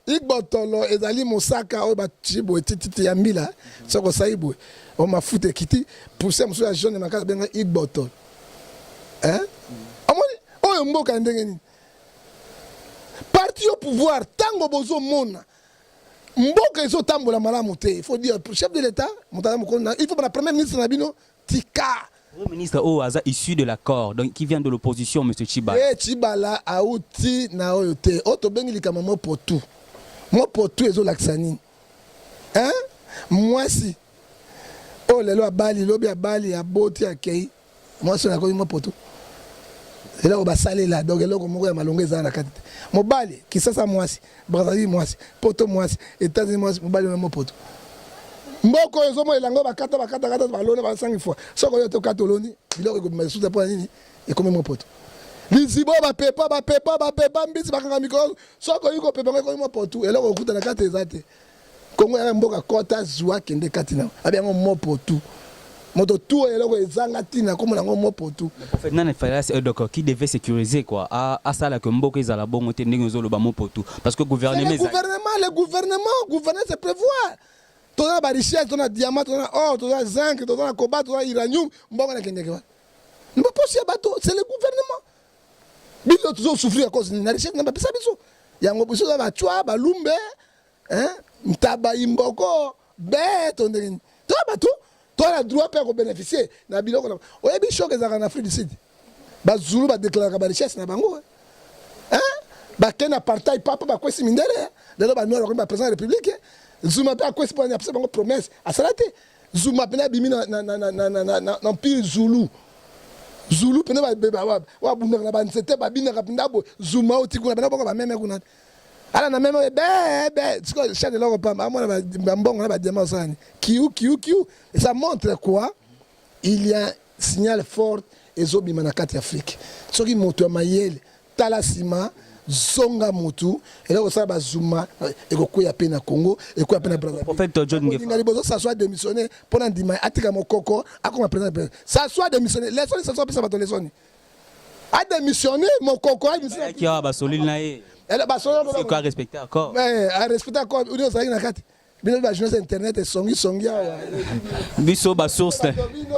Igbotolo ezali mosaka oyo batie boye tititi ya mbila soki osali boye o mafuta ekiti poussière mosusu ya jaune makasi benga igbotolo. Hein? Omoni oyo mboka ya ndenge nini? Parti au pouvoir tango bozomona mboka ezotambola malamu te, il faut dire chef de l'État moto aza mokonzi na il faut bana premier ministre na bino tika. Premier ministre oyo aza issu de l'accord, donc qui vient de l'opposition, monsieur Tshibala. Eh, Tshibala auti na oyo te. Oyo tobengi likambo mopotu. Mopotu ezolakisa nini? Hein? Mwasi oyo lelo abali, lobi abali, aboti, akei. Mwasi oyo akomi mopotu. Eloko basalela, donc eloko moko ya malonga ezala na kati te. Mobali, Kisasa mwasi, Brazzaville mwasi, Poto mwasi, Etats-Unis mwasi, mobali wana mopoto. Mboka oyo ozomona elanga oyo bakata bakata kata balona ba 5 fois. Soki oyo tokata oloni, biloko ekobima lisusu te mpo na nini? Ekomi mopoto. Liziba oyo bapepa bapepa bapepa mbisi bakanga mikolo, soki oyi kopepa yango ekomi mopotu, eloko okuta na kati eza te. Kongo yaka mboka kota zua kende kati na abi yango mopotu. Moto tu oyo eloko ezanga tina komona yango mopotu. Mais prophète nani fallait euh, donc qui devait sécuriser quoi à à sala que mboka ezala bongo te ndenge ozoloba mopotu parce que gouvernement le gouvernement le gouvernement gouverner c'est prévoir. Toza na ba richesse, toza na diamant, toza na or, toza na zinc, toza na cobalt, toza na uranium, mbongo na kendeke wapi? Mposi ya bato, c'est le gouvernement. Biso tozo souffrir à cause na richesse na bapesa biso. Yango biso toza ba chwa, ba lumbe, hein, ntaba imboko, be to ndenge nini. Toza bato, toza na droit pe ya ko bénéficier na biloko na. Oyebi choc ezalaka na Afrique du Sud. Ba Zulu ba déclaraka ba richesse na bango. Hein? Bakende apartheid papa bakwesi mindele. Lelo ba noir bakomi ba président ya République. Zuma pe akwesi pona apesa bango promesse. Asala te. Zuma pena abimi na na na na na na na empire Zulu. Zulu pena ba ba ba bundaka na ba nzete ba binaka penda boye. Zuma oti kuna pena boko ba meme kuna. Ala na meme be be siko chaque eloko pamba amona ba ba mbongo na ba diamant osala nini? Kiu kiu kiu. Et ça montre quoi? Il y a signal fort ezobima na kati ya Afrique. Soki moto ya mayele tala sima zonga mutu eloko osala ba zuma ekokweya pe na Congo ekweya pe na Brazzaville. Prophète John Ngefa. Kolinga liboso Sassou a démissionner pona ndima atika mokoko akoma président. Sassou a démissionner. Lesoni Sassou apesa bato lesoni. A démissionner mokoko a démissionner. Qui a basololi na ye. Elle basololi. C'est quoi respecter accord? Mais a respecter accord, uni ozalaki na kati. Bino ba journaliste internet songi songi awa. Biso ba source.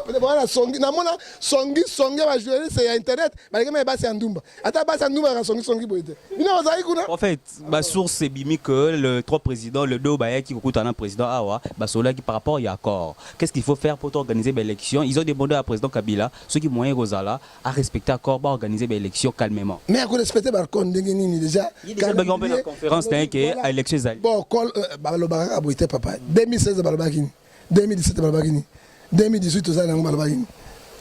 Bino wana songi namona songi songi ba journaliste ya internet baleki me basi ya ndumba. Ata basi ya ndumba ya songi songi boye te. Bino bazali kuna. En fait, ba source ebimi que le trois présidents le deux bayaki kokutana président awa basololaki par rapport ya accord. Qu'est-ce qu'il faut faire pour organiser ba élection? Ils ont demandé à président Kabila soki moyen kozala à respecter accord ba organiser ba élection calmement. Mais à respecter ba accord ndenge nini déjà? Déjà ba na conférence na ke élection ezali. Bon col euh, ba lobaka kaka boye te papa. 2016 ba lobaki nini? 2017 ba lobaki nini? 2018 toza nango ba lobaki nini?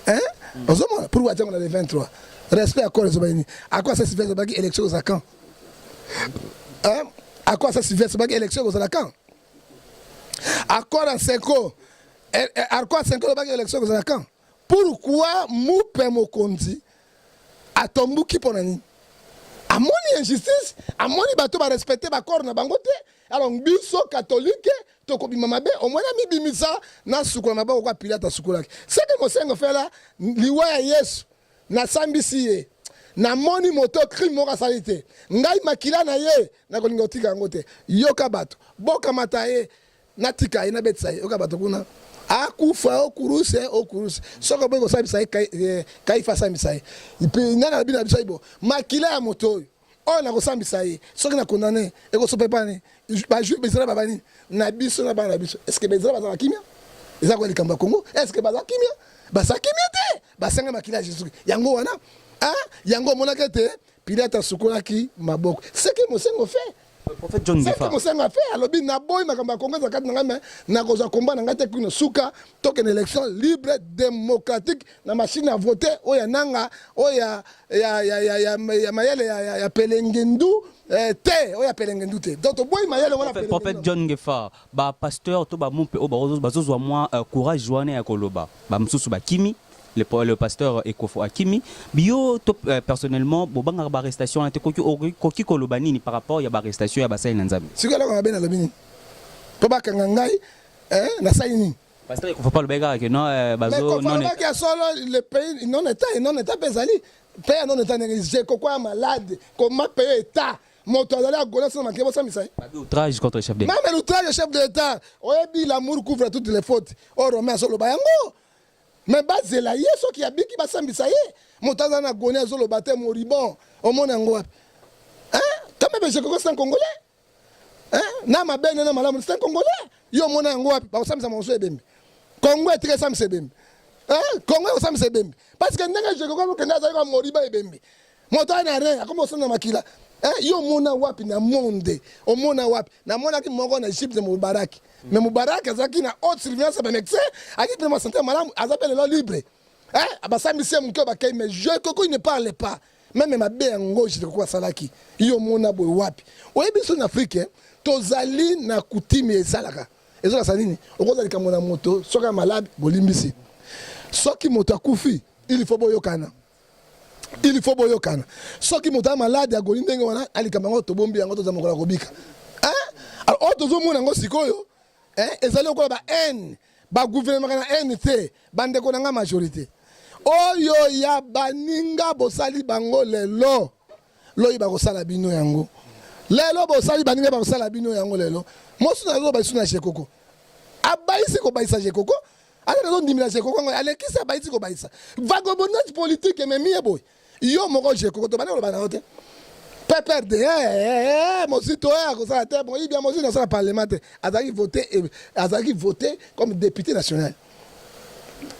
Hein? Ozomona pourquoi tiango na le 23? Respect accord ezobaki nini? Accord ça sylvestre baki élection kozala quand? Hein? Accord ça sylvestre baki élection kozala quand? Accord ya Senko, eh, eh, accord ya Senko baki élection kozala quand? Pourquoi mupe mokonzi atombuki pona nini? Amoni injustice, amoni bato ba respecter ba corps na bango te. Alors biso catholique tokobima mabe, omoni amibimisa na sukola maboko kwa Pilate asukolaki. Seke Mosengo fela liwa ya Yesu nasambisi ye namoni moto crime moko asali te, ngai makila na ye nakolinga kotika yango te. Yoka bato bokamata ye Natika ye, nabetisa ye. Yoka bato kuna. Akufa o kuruse, o kuruse. Soki oboyi kosambisa ye, eh, Kaifa asambisa ye. Mpe nani alobi na biso bo makila ya moto oyo oyo nakosambisa ye soki na condamne ekosopa epai nini? Bajuif baisrael baba nini na biso na bana na biso? Est ce que baisrael bazala kimia? Eza kwa likambo ya Congo. Est ce que baza kimia? Baza kimia te. Basenga makila ya Jésus. Yango wana, ah, yango omonaki ete Pilate asukolaki maboko. Ce que Mosengo fait. Prophète John Ngefa. Mosengo afe alobi naboyi makambo ya Congo eza kati na ngai, mais nakozwa komba na ngai te kino suka. Tokende élection libre, démocratique, na machine à voter oyo ya Nanga, oyo ya mayele ya Pelengendu te, oyo ya Pelengendu te. Donc toboyi mayele wana. Prophète John Ngefa, ba pasteur to ba mumpe oyo bazozwa mwa courage wana ya koloba, bamosusu bakimi, le pasteur Ekofo akimi bio to personnellement bobangaka ba arrestation wana te. Koki koloba nini par rapport ya ba arrestation ya basali na Nzambe? Sikoyo eloko mabe nalobi nini mpo bakanga ngai? Nasali nini? Pasteur Ekofo pa alobaki kaka ke non, bazo non alobaki ya solo, le pays non état et non état mpe ezali mpe ya non état. Ndenge Jekoko ya malade koma pays état, moto azali agona sona makili, bosambisa ye. Outrage contre le chef de Même l'outrage chef de l'État, oyebi, l'amour couvre toutes les fautes oyo Romain azoloba yango. Mais bazela ye, soki abiki, basambisa ye. Moto aza na goni, azoloba te, moribond, omona yango wapi? Quand même, Jekoko, c'est un Congolais, na mabe na malamu, c'est un Congolais. Yo omona yango wapi bakosambisa moso ebembe? Congo etika esambisa ebembe? Congo ekosambisa ebembe? Parce que ndenge Jekoko azokende, azali ka moriba, ebembe, moto aye na rein, akomi kosambisa makila. Yo omona wapi na monde? Omona wapi? Namonaki moko na Egypte, Mubarak. Mais Mubarak azalaki na haute surveillance ya ba médecin, azalaki mpe santé malamu, aza mpe lelo libre. Basambisi ye moke, bakei. Mais Jekoko, il ne parle pas même. Mabe yango Jekoko asalaki, yo omona boye wapi? Oyebi, biso na Afrique tozali na coutume, esalaka, ezolakisa nini? Okozala likambo na moto, soki ya malade, bolimbisi. Soki moto akufi, il faut boyokana, il faut boyokana. Soki moto ya malade agoni ndenge wana, alikambo yango tobombi yango, toza mokolo ya kobika. Alors oyo tozomona yango sikoyo ezali lokola ba haine. Ba gouvernement na haine te. Bandeko na nga, majorité oyo ya baninga bosali bango lelo, loyi bakosala bino yango. Lelo bosali baninga, bakosala bino yango lelo. Mosu nazoba lisu na Jekoko, abayisi kobayisa Jekoko, ata nazondimela Jekoko yango alekisi, abayisi kobayisa. Vagabondage politique ememi ye boye. Yo moko Jekoko, tobandi koloba na yo te, PPRD mosito oyo akosala te, moyibi ya mosito asala parlement te. Azalaki voté, azalaki voté comme député national,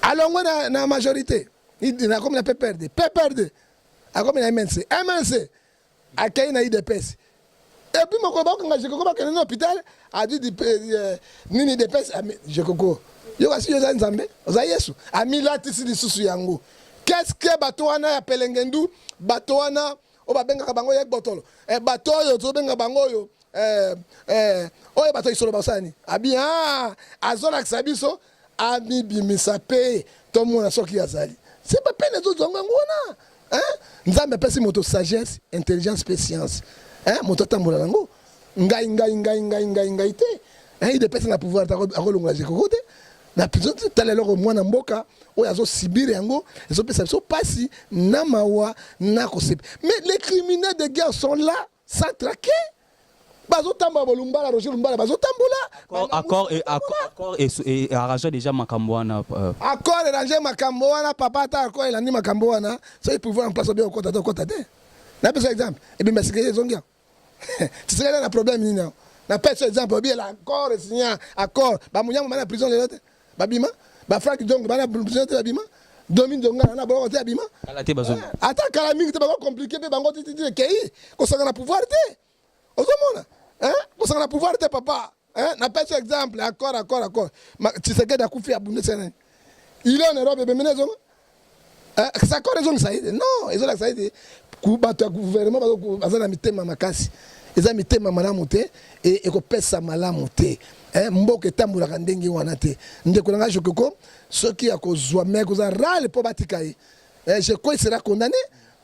alongwe na majorité, akomi na PPRD, PPRD akomi na MNC, MNC akei na UDPS. Et puis mokolo bakokanga Jekoko, bakende na hôpital, adi nini, UDPS. Jekoko, yo kasi yo oza Nzambe, oza Yesu, amilatisi lisusu yango. Qu'est-ce que bato wana ya Pelengendu, bato wana oyo babengaka bango ye botolo, bato oyo tozobenga bango oyo, oyo bato ya isolo, basala nini? Abi azolakisa biso, amibimisa mpe tomona soki azali se bapene. Ezozwanga yango wana. Nzambe apesi moto sagesse, intelligence mpe science, moto atambola nango. Ngai, ngai, ngai, ngai, ngai, ngai te. UDPS na pouvoir, akolongola Jekoko te na prison. Tala eloko mwana mboka oyo azosibire yango, ezopesa biso mpasi na mawa na kosepe. Mais les criminels de guerre sont là sans traquer, bazotambola. Bolumbala, Roger Lumbala, bazotambola. Accord arrange déjà makambo wana. Accord arrange makambo wana, papa. Ata accord elandi makambo wana, soki pouvoir en place obi okota te, okota te. Napesa exemple, ebemba sikeli ezongi awa, tisikali na problème nini awa? Napesa exemple, obi accord esigné, accord, bamunyamu bana prison lelo te, babima. Ba Frank Diongo bana prison te, babima. Domine Dongala na boloko te, abima. Kala te bazo Ata kala mingi te, bako compliqué mpe bango tititi ekei kosanga na pouvoir te. Ozomona, kosanga na pouvoir te, papa. Napesi exemple, accord, accord, accord. Tshisekedi akufi, abundisi nani? Il est en Europe, ebemene ezonga accord ezongisa ye te? Non, ezolakisa ye te. Bato ya gouvernement baza na mitema makasi, eza mitema malamu te, ekopesa malamu te. Mboka etambolaka ndenge wana te. Ndeko na ngai Jokoko, soki akozwa me kozala rale mpo batika ye, Jeko sera condamné,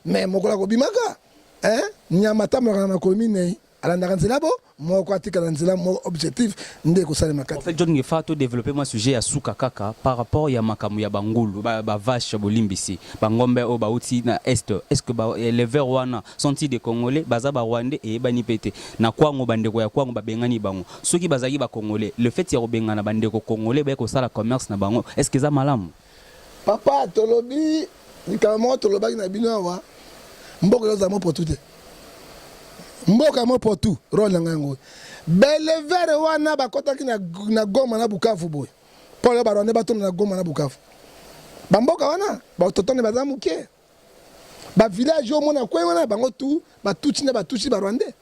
mais mokolo akobimaka. Nyama atambolaka na makolo minei, alandaka nzela bo moko, atikala nzela moko, objectif nde ekosalema kati. En fait, John Ngefa, to développer mwa sujet ya suka kaka par rapport ya makambo ya bangulu, ba vache, bolimbisi, bangombe oyo bauti na Est. Est ce que ba éleveur wana sont-ils des Congolais? Baza ba Rwandais, eyebani mpe te. Na Kwango, bandeko ya Kwango babengani bango. Soki bazalaki ba Congolais, le fait ya kobengana bandeko Congolais baye kosala commerce na bango, est ce que eza malamu? Papa, tolobi likambo moko, tolobaki na bino awa, mboka ezozala mopotu te, mboka mopotu. Role na ngai yango, ba éleveur wana bakɔtaki na Goma, na Bukavu boye, mpo oyo ba Rwandais batonda na Goma, na Bukavu, bamboka wana ba autochtone baza moke. Ba village oyo omona kwe wana, bango tu batutsi na batutsi ba Rwandais.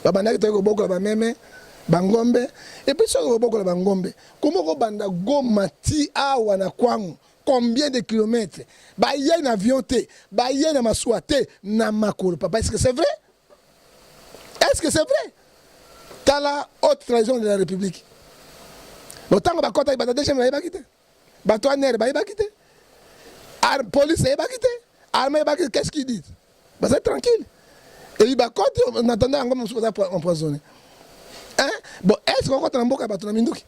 Babandaki toyei kobokola bameme, bangombe. Et puis soki kobokola bangombe, koma kobanda Goma ti awa na Kwango, combien de kilomètres? Bayei na avion te, bayei na masuwa te, na makolo. Papa, est-ce que c'est vrai? Est-ce que c'est vrai? Tala haute trahison de la République. Botango bakotaki bato ya DGM bayebaki te. Bato ya NR bayebaki te. Police eyebaki te. Armée eyebaki te. Qu'est-ce qu'ils disent? Baza tranquille. Et puis bakoti en attendant yango mosusu baza empoisonné. Hein? Bon, est-ce qu'on kota na mboka ya bato na minduki?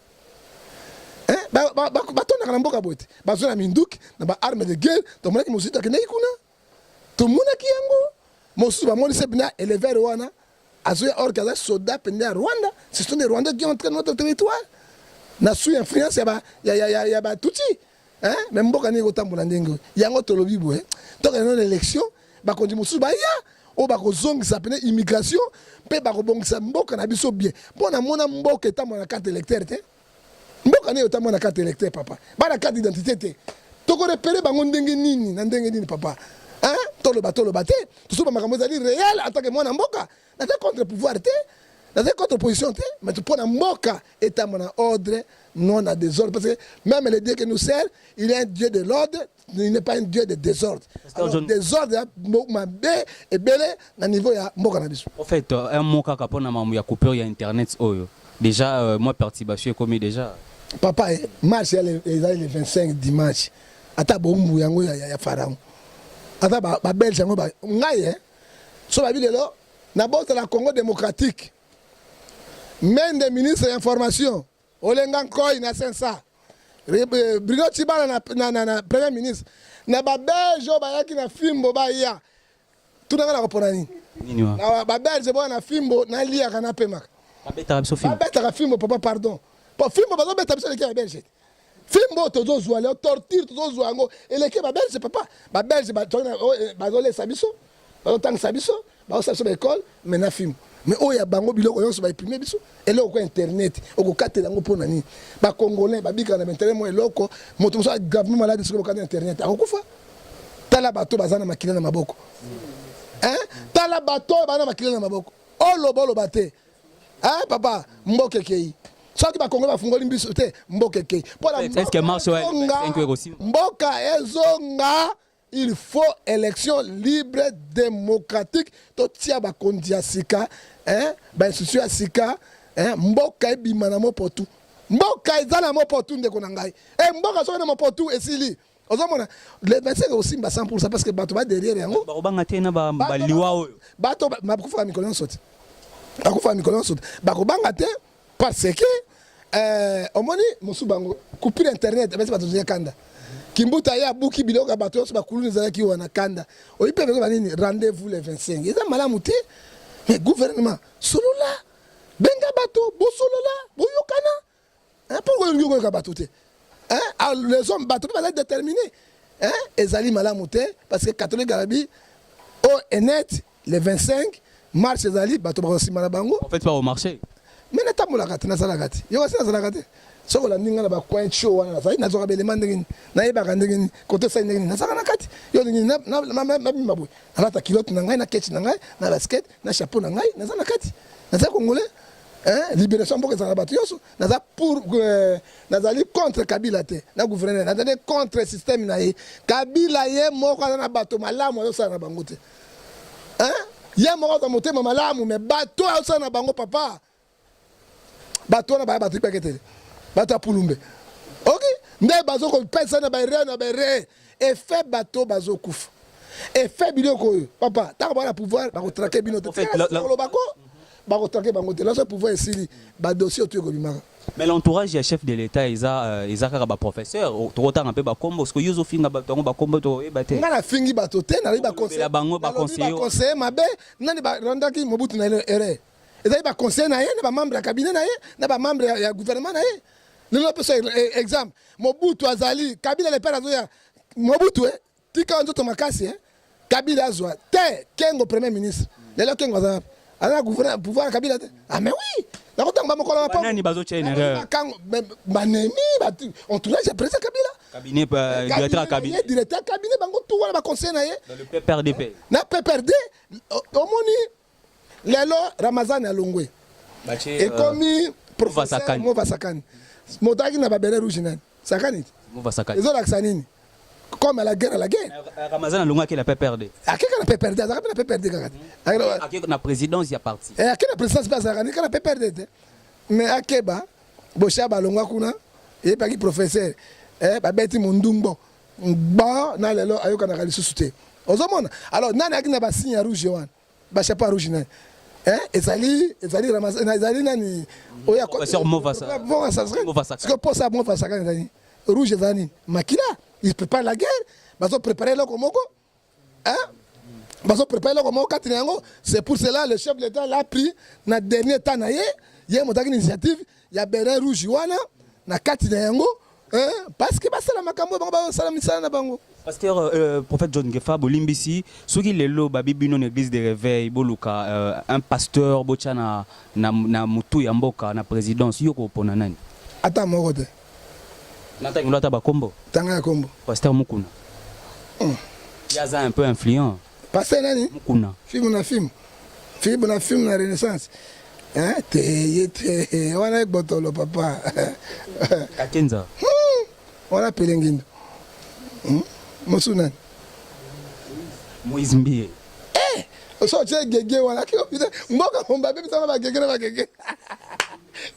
Hein? Batondaka na mboka boye te. Bazwa na minduki, na ba armes de guerre, tomonaki mosusu akendaki kuna. Tomonaki yango. Mosusu bamonisi mpenza éleveur wana azoya or que aza soldat mpenza ya Rwanda. Ce sont des Rwandais qui ont entré dans notre territoire. Na sous influence ya ba ya ya ya, ya ba Tutsi. Hein? Mais mboka nini kotambola ndenge oyo? Yango tolobi boye. Tokende na élection, bakonzi mosusu baya oyo bakozongisa pene immigration mpe bakobongisa mboka na biso bien. Mpo namona mboka etambola na carte électeur te. Mboka nini otambola na carte électeur papa? Bana carte d'identité te. Tokorepere bango ndenge nini na ndenge nini papa? Hein? Toloba toloba te. Tosoba makambo ezali réel en tant que mwana mboka. Naza contre pouvoir te. Naza contre opposition te. Mais mpo na mboka etambola na ordre, non na désordre. Parce que même le Dieu qui nous sert, il est un Dieu de l'ordre, il n'est pas un Dieu de désordre. Alors, désordre ya mabe ebele na niveau ya mboka na biso. En fait, un mot kaka mpona makambo ya coupure ya internet oyo. Déjà, moi perturbation ekomi déjà. Papa, eh, marche ya ezali le 25 dimanche. Ata bombu yango ya, ya, ya pharaon. Ata ba, ba belge yango ba ngai eh. So babi lelo na botala Congo démocratique. Mende ministre ya information Olenga Nkoy na Sensa. Bruno Tshibala na, na, na, na premier ministre. Na ba belge oyo bayaki na fimbo baya. Tuna nga nakopona nini? Nini wa? Na ba belge boya na fimbo naliaka napemaka. Babetaka biso fimbo. Babetaka fimbo papa pardon. Po fimbo bazobeta biso eleki ya belge. Fimbo oyo tozozwa leo torture tozozwa yango eleki ba belge papa. Ba belge bazolesa biso, bazotangisa biso, bazosala biso ba école mais na fimbo. Mais oyo ya bango biloko nyonso ba imprimer biso eloko kwa internet okokatela yango mpo na nini? Ba congolais babikaka na ba internet mwa eloko moto mosusu gravement malade soki bokati internet akokufa. Tala bato baza na makila na maboko. Hein? Tala bato oyo baza na makila na maboko. Oloba oloba te. Hein papa, mboka ekei. Soki ba Congolais bafungoli biso te, mboka ekei. Pona mboka ezonga, il faut élection libre démocratique totia bakonzi ya sika hein, ba institution ya sika hein, mboka ebima na mopotu. Mboka eza na mopotu ndeko na ngai. Eh, mboka soki na mopotu esili. Ozomona le 25 osimba 100% parce que bato ba derrière yango. Bakobanga te na ba baliwa oyo. Bato bakufaka mikolo nyonso te. Bakufaka mikolo nyonso te. Bakobanga te parce que omoni mosusu bango coupure internet ebesi bato zoya kanda. Kimbuta ye abuki biloko ya bato nyonso bakuluna ezalaki wana kanda. Oyi mpe ba nini rendez-vous le 25. Eza malamu te. Mais gouvernement solola benga bato bosolola boyokana. Hein, pourquoi olingi koyoka bato te? Hein, ah, les hommes bato mpe bazali déterminé. Hein, ezali malamu te parce que catholique alobi au est net le 25 mars ezali bato bakosima na bango. En fait pas au marché. Mais natambolaka te, nazalaka te. Yo kasi nazalaka te. Soki olandi nga na ba coin chaud wana nazali nazwaka belema ndenge nini, nayebaka ndenge nini, kote esali ndenge nini, nazalaka na kati. Yo olingi nabima boye, nalata culotte na ngai na ketch na ngai na basket na chapeau na ngai, naza na kati. Naza congolais. Hein, libération mboka ezala bato nyonso. Naza pour nazali contre Kabila te na gouverneur, nazali contre système na ye. Kabila ye moko aza na bato malamu azosala na bango te. Hein? Ye moko aza motema malamu mais bato azosala na bango papa. Bato wana baya bato ipeketele. Bato ya pulumbe. Ok? Nde bazo kopesa na ba erreur na ba erreur. Effet bato bazokufa. Effet biloko oyo papa tango bana pouvoir bakotrake bino te. Kolobako bakotrake bango te. Lorsque pouvoir esili ba dossier oyo ekobimaka. Mais l'entourage ya chef de l'État eza eza kaka ba professeur tokotanga mpe bakombo parce que yo ozofinga bato yango bakombo tokoyeba te. Nga nafingi bato te, nalobi ba conseiller bango ba conseiller ba conseiller mabe nani ba rendaki Mobutu na erreur. Ezali ba conseiller na ye na ba membre ya cabinet na ye na ba membre ya gouvernement na ye. Lelo napesa exemple Mobutu azali Kabila le père azoya Mobutu tika nzoto makasi Kabila azwa te Kengo premier ministre lelo Kengo aza wapi? Aza na gouvernement pouvoir Kabila te. Ah mais oui, nakotanga ba mokolo ba nani bazotia une erreur. Banemi ba entourage ya président Kabila. Cabinet directeur ya cabinet. Directeur cabinet bango tout wana ba conseiller na ye. Dans le PPRDP. Na PPRD omoni. Lelo Ramazani alongwe. Euh, Ekomi professeur Mova Sakani. Moto ayaki na ba béret rouge nani? Sakani. Mova Sakani. Ezolakisa nini? Comme à la guerre à la guerre. Euh, Ramazan alongwaki na PPRD. Akeka na PPRD, azalaka mpe na PPRD kaka te. Akeka na présidence ya parti. Eh, akeka na présidence mpe azalaka kaka na PPRD te. Mais akeba Boshab alongwa kuna, eyebaki professeur, eh, babeti mondumbo. Ba na lelo ayokanaka lisusu te. Ozomona? Alors nani ayaki na ba signe ya rouge wana? Ba chapeau ya rouge nani? Eh, ezali ezali Ramazan ezali nani? Oya professeur Mova Mova Saka. Posa Mova Saka ezali rouge ezali nini? Makila, il prépare la guerre, bazo préparer eloko moko. Hein? Bazo préparer eloko moko kati na yango, c'est pour cela le chef de l'État l'a pris na dernier temps na ye, ye moto ayaki na initiative ya béret rouge wana na kati na yango, hein? Parce que basala makambo bango basala misala na bango. Pasteur prophète John Ngefa bolimbisi soki lelo babi bino na église de réveil boluka un pasteur botya na mutu ya mboka na présidence, yo kopona nani? Ata moko te. Natangelo ata bakombo. Tanga ya kombo. Pasteur Mukuna. Ye aza un peu influent. Pasteur nani? Mukuna. Film na film. Film na film na Renaissance. Hein? Te ye te wana ebotolo papa. Kakenza. Wana pelengindo. Mosu nani? Moïse Mbiye. Eh! So tie gege wana mboka momba bebisanga bagege na bagege.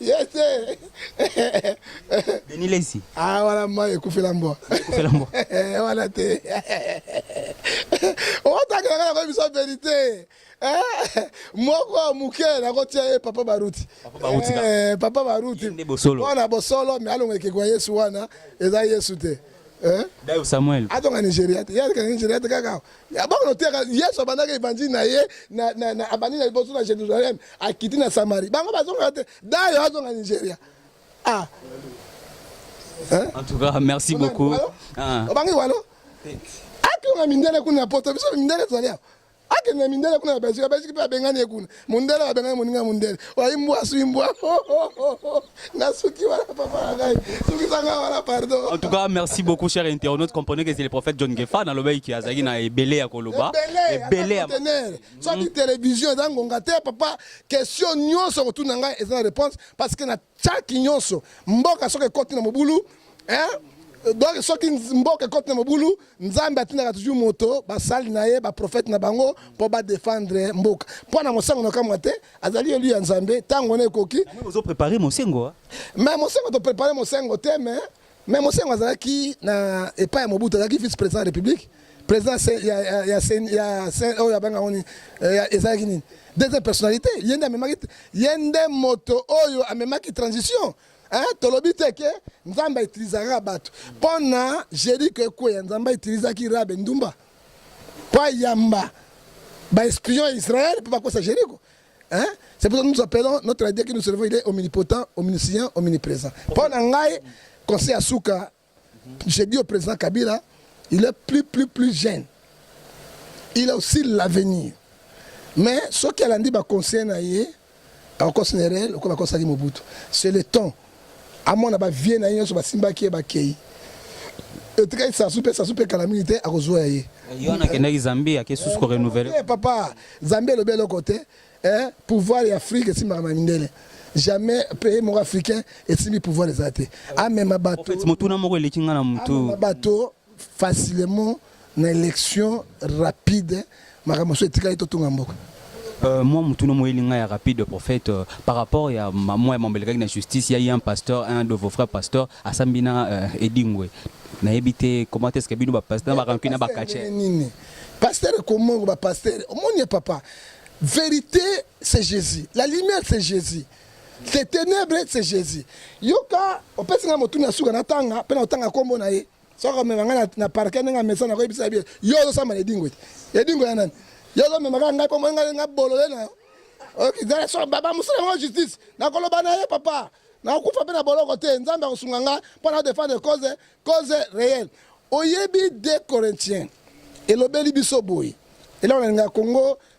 Ye te. Denis Lesi. Ah wana mai ekufela mbwa. Ekufela mbwa. Wana te. Otakela kaka biso vérité. Moko moke nakotia ye Papa Baruti. Papa Baruti. Papa Baruti. Nde bosolo. Wana bosolo mais alonga ekeko ya Yesu wana eza Yesu te. Dayo Samuel. Atonga Nigeria te. Ye Nigeria te kaka. Ya bongo noteka Yesu abandaki évangile na ye na abandi na liboso na Jérusalem, akiti na Samarie. Bango bazonga te. Dayo azonga Nigeria. Ah. Hein? En tout cas, merci beaucoup. Ah. Obangi walo? Akionga mindele kuna poto biso mindele tozali awa. Akende na mindele kuna na Belgique, Belgique mpe abengani ye kuna. Mondele abengani moninga mondele. Oyi mbwa sui mbwa. Nasuki wana papa na ngai. Sukisa ngai wana pardon. En tout cas, merci beaucoup chers internautes. Comprenez que c'est le prophète John Ngefa nalobaki ki azalaki na ebele ya koloba. Ebele ya soki télévision eza ngonga te papa, question nyonso kotuna ngai eza na réponse parce que na tiaki nyonso mboka soki ekoti na mobulu, hein? Donc soki mboka ekoti na mobulu, Nzambe atindaka toujours moto basali na ye, baprofete na bango mpo badefendre mboka. Mpo na Mosengo na kamwa te, azali élu ya Nzambe, ntango wana ekoki. Ozo préparer Mosengo? Mais Mosengo, toprépare Mosengo te, mais Mosengo azalaki na epai ya Mobutu, azalaki vice président ya République, président ya oyo abengaka nini, ezalaki nini, deuxième personnalité. Ye nde amemaki, ye nde moto oyo amemaki transition. Hein, tolobi te ke Nzambe autilisaka bato mpo na Jeriko ekweya. Nzambe autilisaki Rabe ndumba mpo ayamba baespion ya Israël mpo bakosa Jeriko. Hein? C'est pour ça que nous appelons notre Dieu que nous servons, il est omnipotent, omniscient, omniprésent. Mpo na ngai, conseil ya suka, j'ai dit au président Kabila, il est plus, plus, plus jeune. Il a aussi l'avenir. Mais ce qui alandi baconseil na ye, akokosa na erreur lokola bakosaki Mobutu. C'est le temps. Amona bavie na ye nyonso basimbaki ye bakei. Etikali Sasu mpe Sasu mpe kala mingi te akozwa ya ye. Yo wana akendaki Zambie, ake susu korenouveler. Eh, papa, Zambie elobi eloko te. Eh, pouvoir ya Afrique esimbaka na mindele. Jamais pays moko africain esimbi pouvoir eza te. Amema bato. En fait, motuna moko eleki nga na mutu. Amema bato facilement na élection rapide, makambo mosusu etikali totunga mboka. Moi mutuna moyeli ngai ya rapide, prophète, par rapport ya moi ya mambo elekaki na justice, ya eu un pasteur, un de vos frères pasteurs asambi na Edingwe. Nayebi te comment est-ce que bino ba pasteur ba rancune na ba catcher. Nini pasteur komongo ba pasteur omoni papa, vérité c'est Jésus, la lumière c'est Jésus, c'est ténèbres c'est Jésus. Yoka opesi nga motuna ya suka, natanga mpe na otanga kombo na ye. Soki omema ngai na parquet ndenge amesa, nakoyebisa ye: yo ozosamba na Edingwe te. Edingwe ya nani? Yo ozomema kaka ngai mpo ngai nga bolole na yo. Bamusala yango justice, nakoloba na ye papa, nakokufa mpe na boloko te. Nzambe akosunga nga mpo na défendre cause réelle. Oyebi 2 Corinthiens elobeli biso boye, eloko nalinga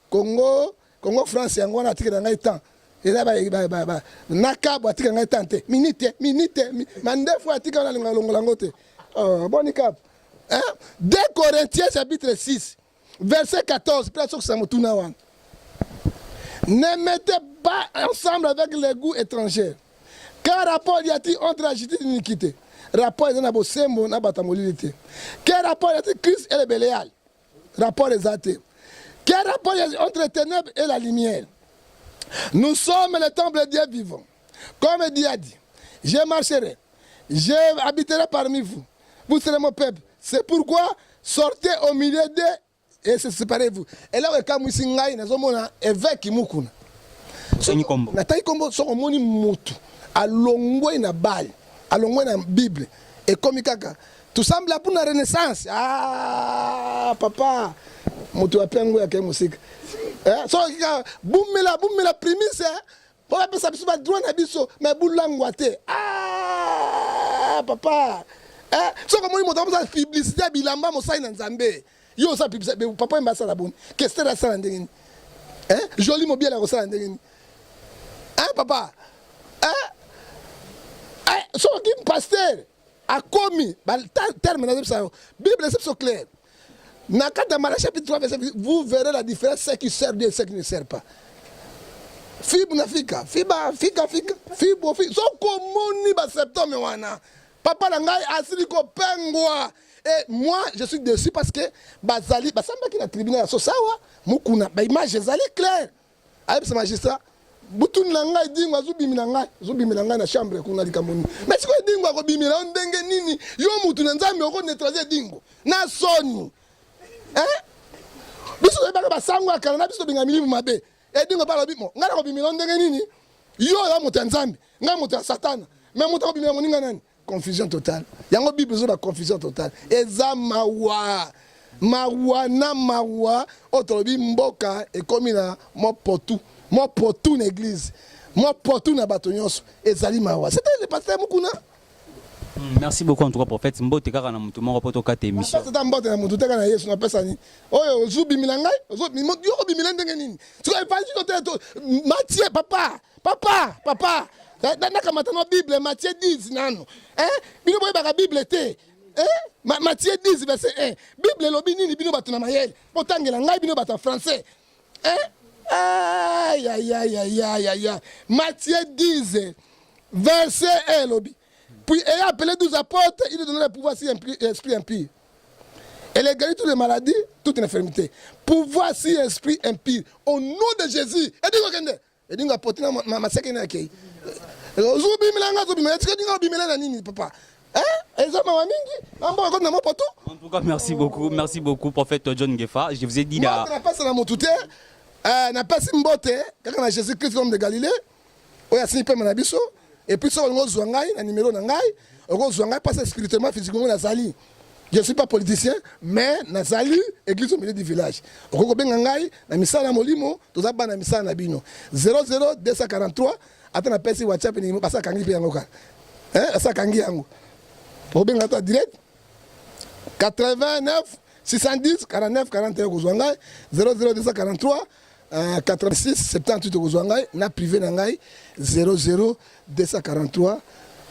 Congo France yango wana. Atikela ngai temps eza na kabo, atika ngai temps te, minute minute mandefu atika wana, alinga longola yango te. Boni kabo, 2 Corinthiens chapitre 6 verset 14 mpe asokisa motuna wana. Ne mettez pas ensemble avec les goûts étrangers. Quel rapport y a-t-il entre la justice et l'iniquité? Rapport eza na bosembo na bato ya molili te. Quel rapport y a-t-il Christ et le Bélial? Rapport eza te. Quel rapport y a-t-il entre les ténèbres et la lumière? Nous sommes le temple de Dieu vivant. Comme Dieu a dit, je marcherai, je habiterai parmi vous. Vous serez mon peuple. C'est pourquoi sortez au milieu d'eux et se séparez-vous. Eloko ekamwisi ngai, nazomona évêque Mukuna. Otangi kombo. Natangi kombo. Soki omoni motu alongwe na bale, alongwe na Bible, ekomi kaka tosambela mpona renaissance. Ah, papa, moto apengo yake mosika. Eh, soki kaka bumela bumela prémices mpo bapesa biso badroit na biso, mais bulangwa te. Ah, papa, eh, soki omoni moto akomosala publicité ya bilamba, mosali na Nzambe, yo osala publicité, papa Yemba asala boni? Kester asala ndenge nini? Eh? Joli Mobiele akosala ndenge nini? Hein, papa, hein? Eh, soki pasteur akomi terme, nazobisa yo, Bible eza biso clair na kati ya Malachie chapitre 3 verset 8, vous verrez la différence, ceux qui servent Dieu et ceux qui ne servent pas. Fibu na fika fiba fika fika fibo fi, soki omoni basymptôme wana, papa na ngai, asili kopengwa. Et moi, je suis déçu parce que bazali basambaki na tribunal ya sosawa Mukuna, baimage ezali claire. Ayebisa magistrat: butuni na ngai, Edingo azobimela ngai, azobimela ngai na chambre kuna. Likambo nini? Mais sikoyo Edingo akobimela yo ndenge nini? Yo mutu na Nzambe, okoneutraliser Edingo na soni, hein? Biso toyebaka basango ya kala na biso, tobinga milimu mabe. Edingo mpe alobi: mo ngai nakobimela yo ndenge nini? Yo oya moto ya Nzambe, ngai moto ya Satana, mais moto akobimela moninga nani? Confusion totale. Yango Bible ezoba confusion totale. Eza mawa, mawa na mawa. Oyo tolobi, mboka ekomi na mopotu, mopotu na église, mopotu na bato nyonso. Ezali mawa. C'était le pasteur Mukuna. Merci beaucoup en tout cas, prophète. Mbote kaka na mutu moko po tokata émission. Napesa ta mbote na motu te, kaka na Yesu. Napesa nini? Oyo ozobimela ngai, yo obimela ndenge nini? Sikoyo évangile te, Matthieu, papa, papa, papa, nakamata no Bible, Matthieu 10 nano. Bino boyebaka Bible te. Matthieu 10 verset 1, Bible elobi nini? Bino bato na mayele, botangela ngai, bino bato ya français. Ayayayayaya, Matthieu 10 verset 1 elobi: "Puis ayant appelé 12 apôtres, il leur donna le pouvoir sur esprit impur et les guérit toutes les maladies, toute infirmité." Pouvoir sur esprit impur. Au nom de Jésus. Edingo kende. Edingo apoti na maseke na akei. Ozobimela nga, ozobimela. Tika edingo obimela na nini, papa? Hein? Eza mawa mingi. Ambo akoti na mopoto. En tout cas, merci beaucoup. Merci beaucoup, prophète John Ngefa. Je vous ai dit là. Napesa na motu te. Napesi mbote kaka na Jésus Christ, l'homme de Galilée. Oyo asini pema na biso. Et puis soki olingi ozwa ngai na numéro na ngai, okozwa ngai, parce spirituellement, physiquement nazali, je suis pas politicien, mais nazali église au milieu du village. Okoki kobenga ngai na misala ya molimo, toza bana misala na bino. 00 243, ata napesi WhatsApp, basakangi mpe yango kaka, basakangi yango. Okobenga ata direct 89 610 49 41, kozwa ngai 00 243 86 78. Okozwa ngai na privé na ngai 00 243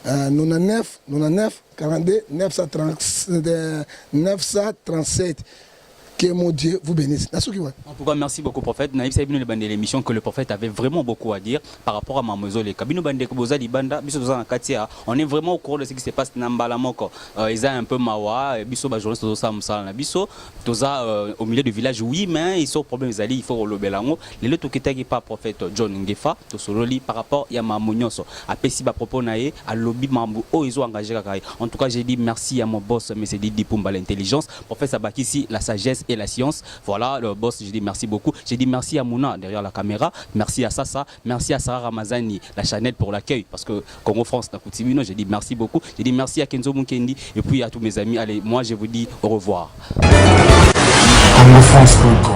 99 99 42 930, 937. Que mon Dieu vous bénisse. Nasuki wana. En tout cas, merci beaucoup, prophète. Naïb bino bande l'émission que le prophète avait vraiment beaucoup à dire par rapport à Mamozoleka. Bino bande boza libanda, biso toza na katia. On est vraiment au courant de ce qui se passe na mbala moko. Eza un peu mawa, biso ba journaliste toza mosala na biso, toza au milieu du village, oui, mais ils sont problème ezali, il faut relobela yango. Lelo toketaki pa prophète John Ngefa, tosololi par rapport ya makambo nyonso. Apesi ba propos na ye, alobi mambo oyo ezo engagé kaka ye. En tout cas, j'ai dit merci à mon boss, M. Didi Pumba, l'intelligence, prophète Abakisi, la sagesse et la science. Voilà, le boss, je dis merci beaucoup. J'ai dit merci à Mouna derrière la caméra, merci à Sassa, merci à Sarah Ramazani, la Chanel pour l'accueil, parce que Congo France, Nakutimino, j'ai dit merci beaucoup. J'ai dit merci à Kenzo Mukendi et puis à tous mes amis. Allez, moi je vous dis au revoir. CongoFrance.com.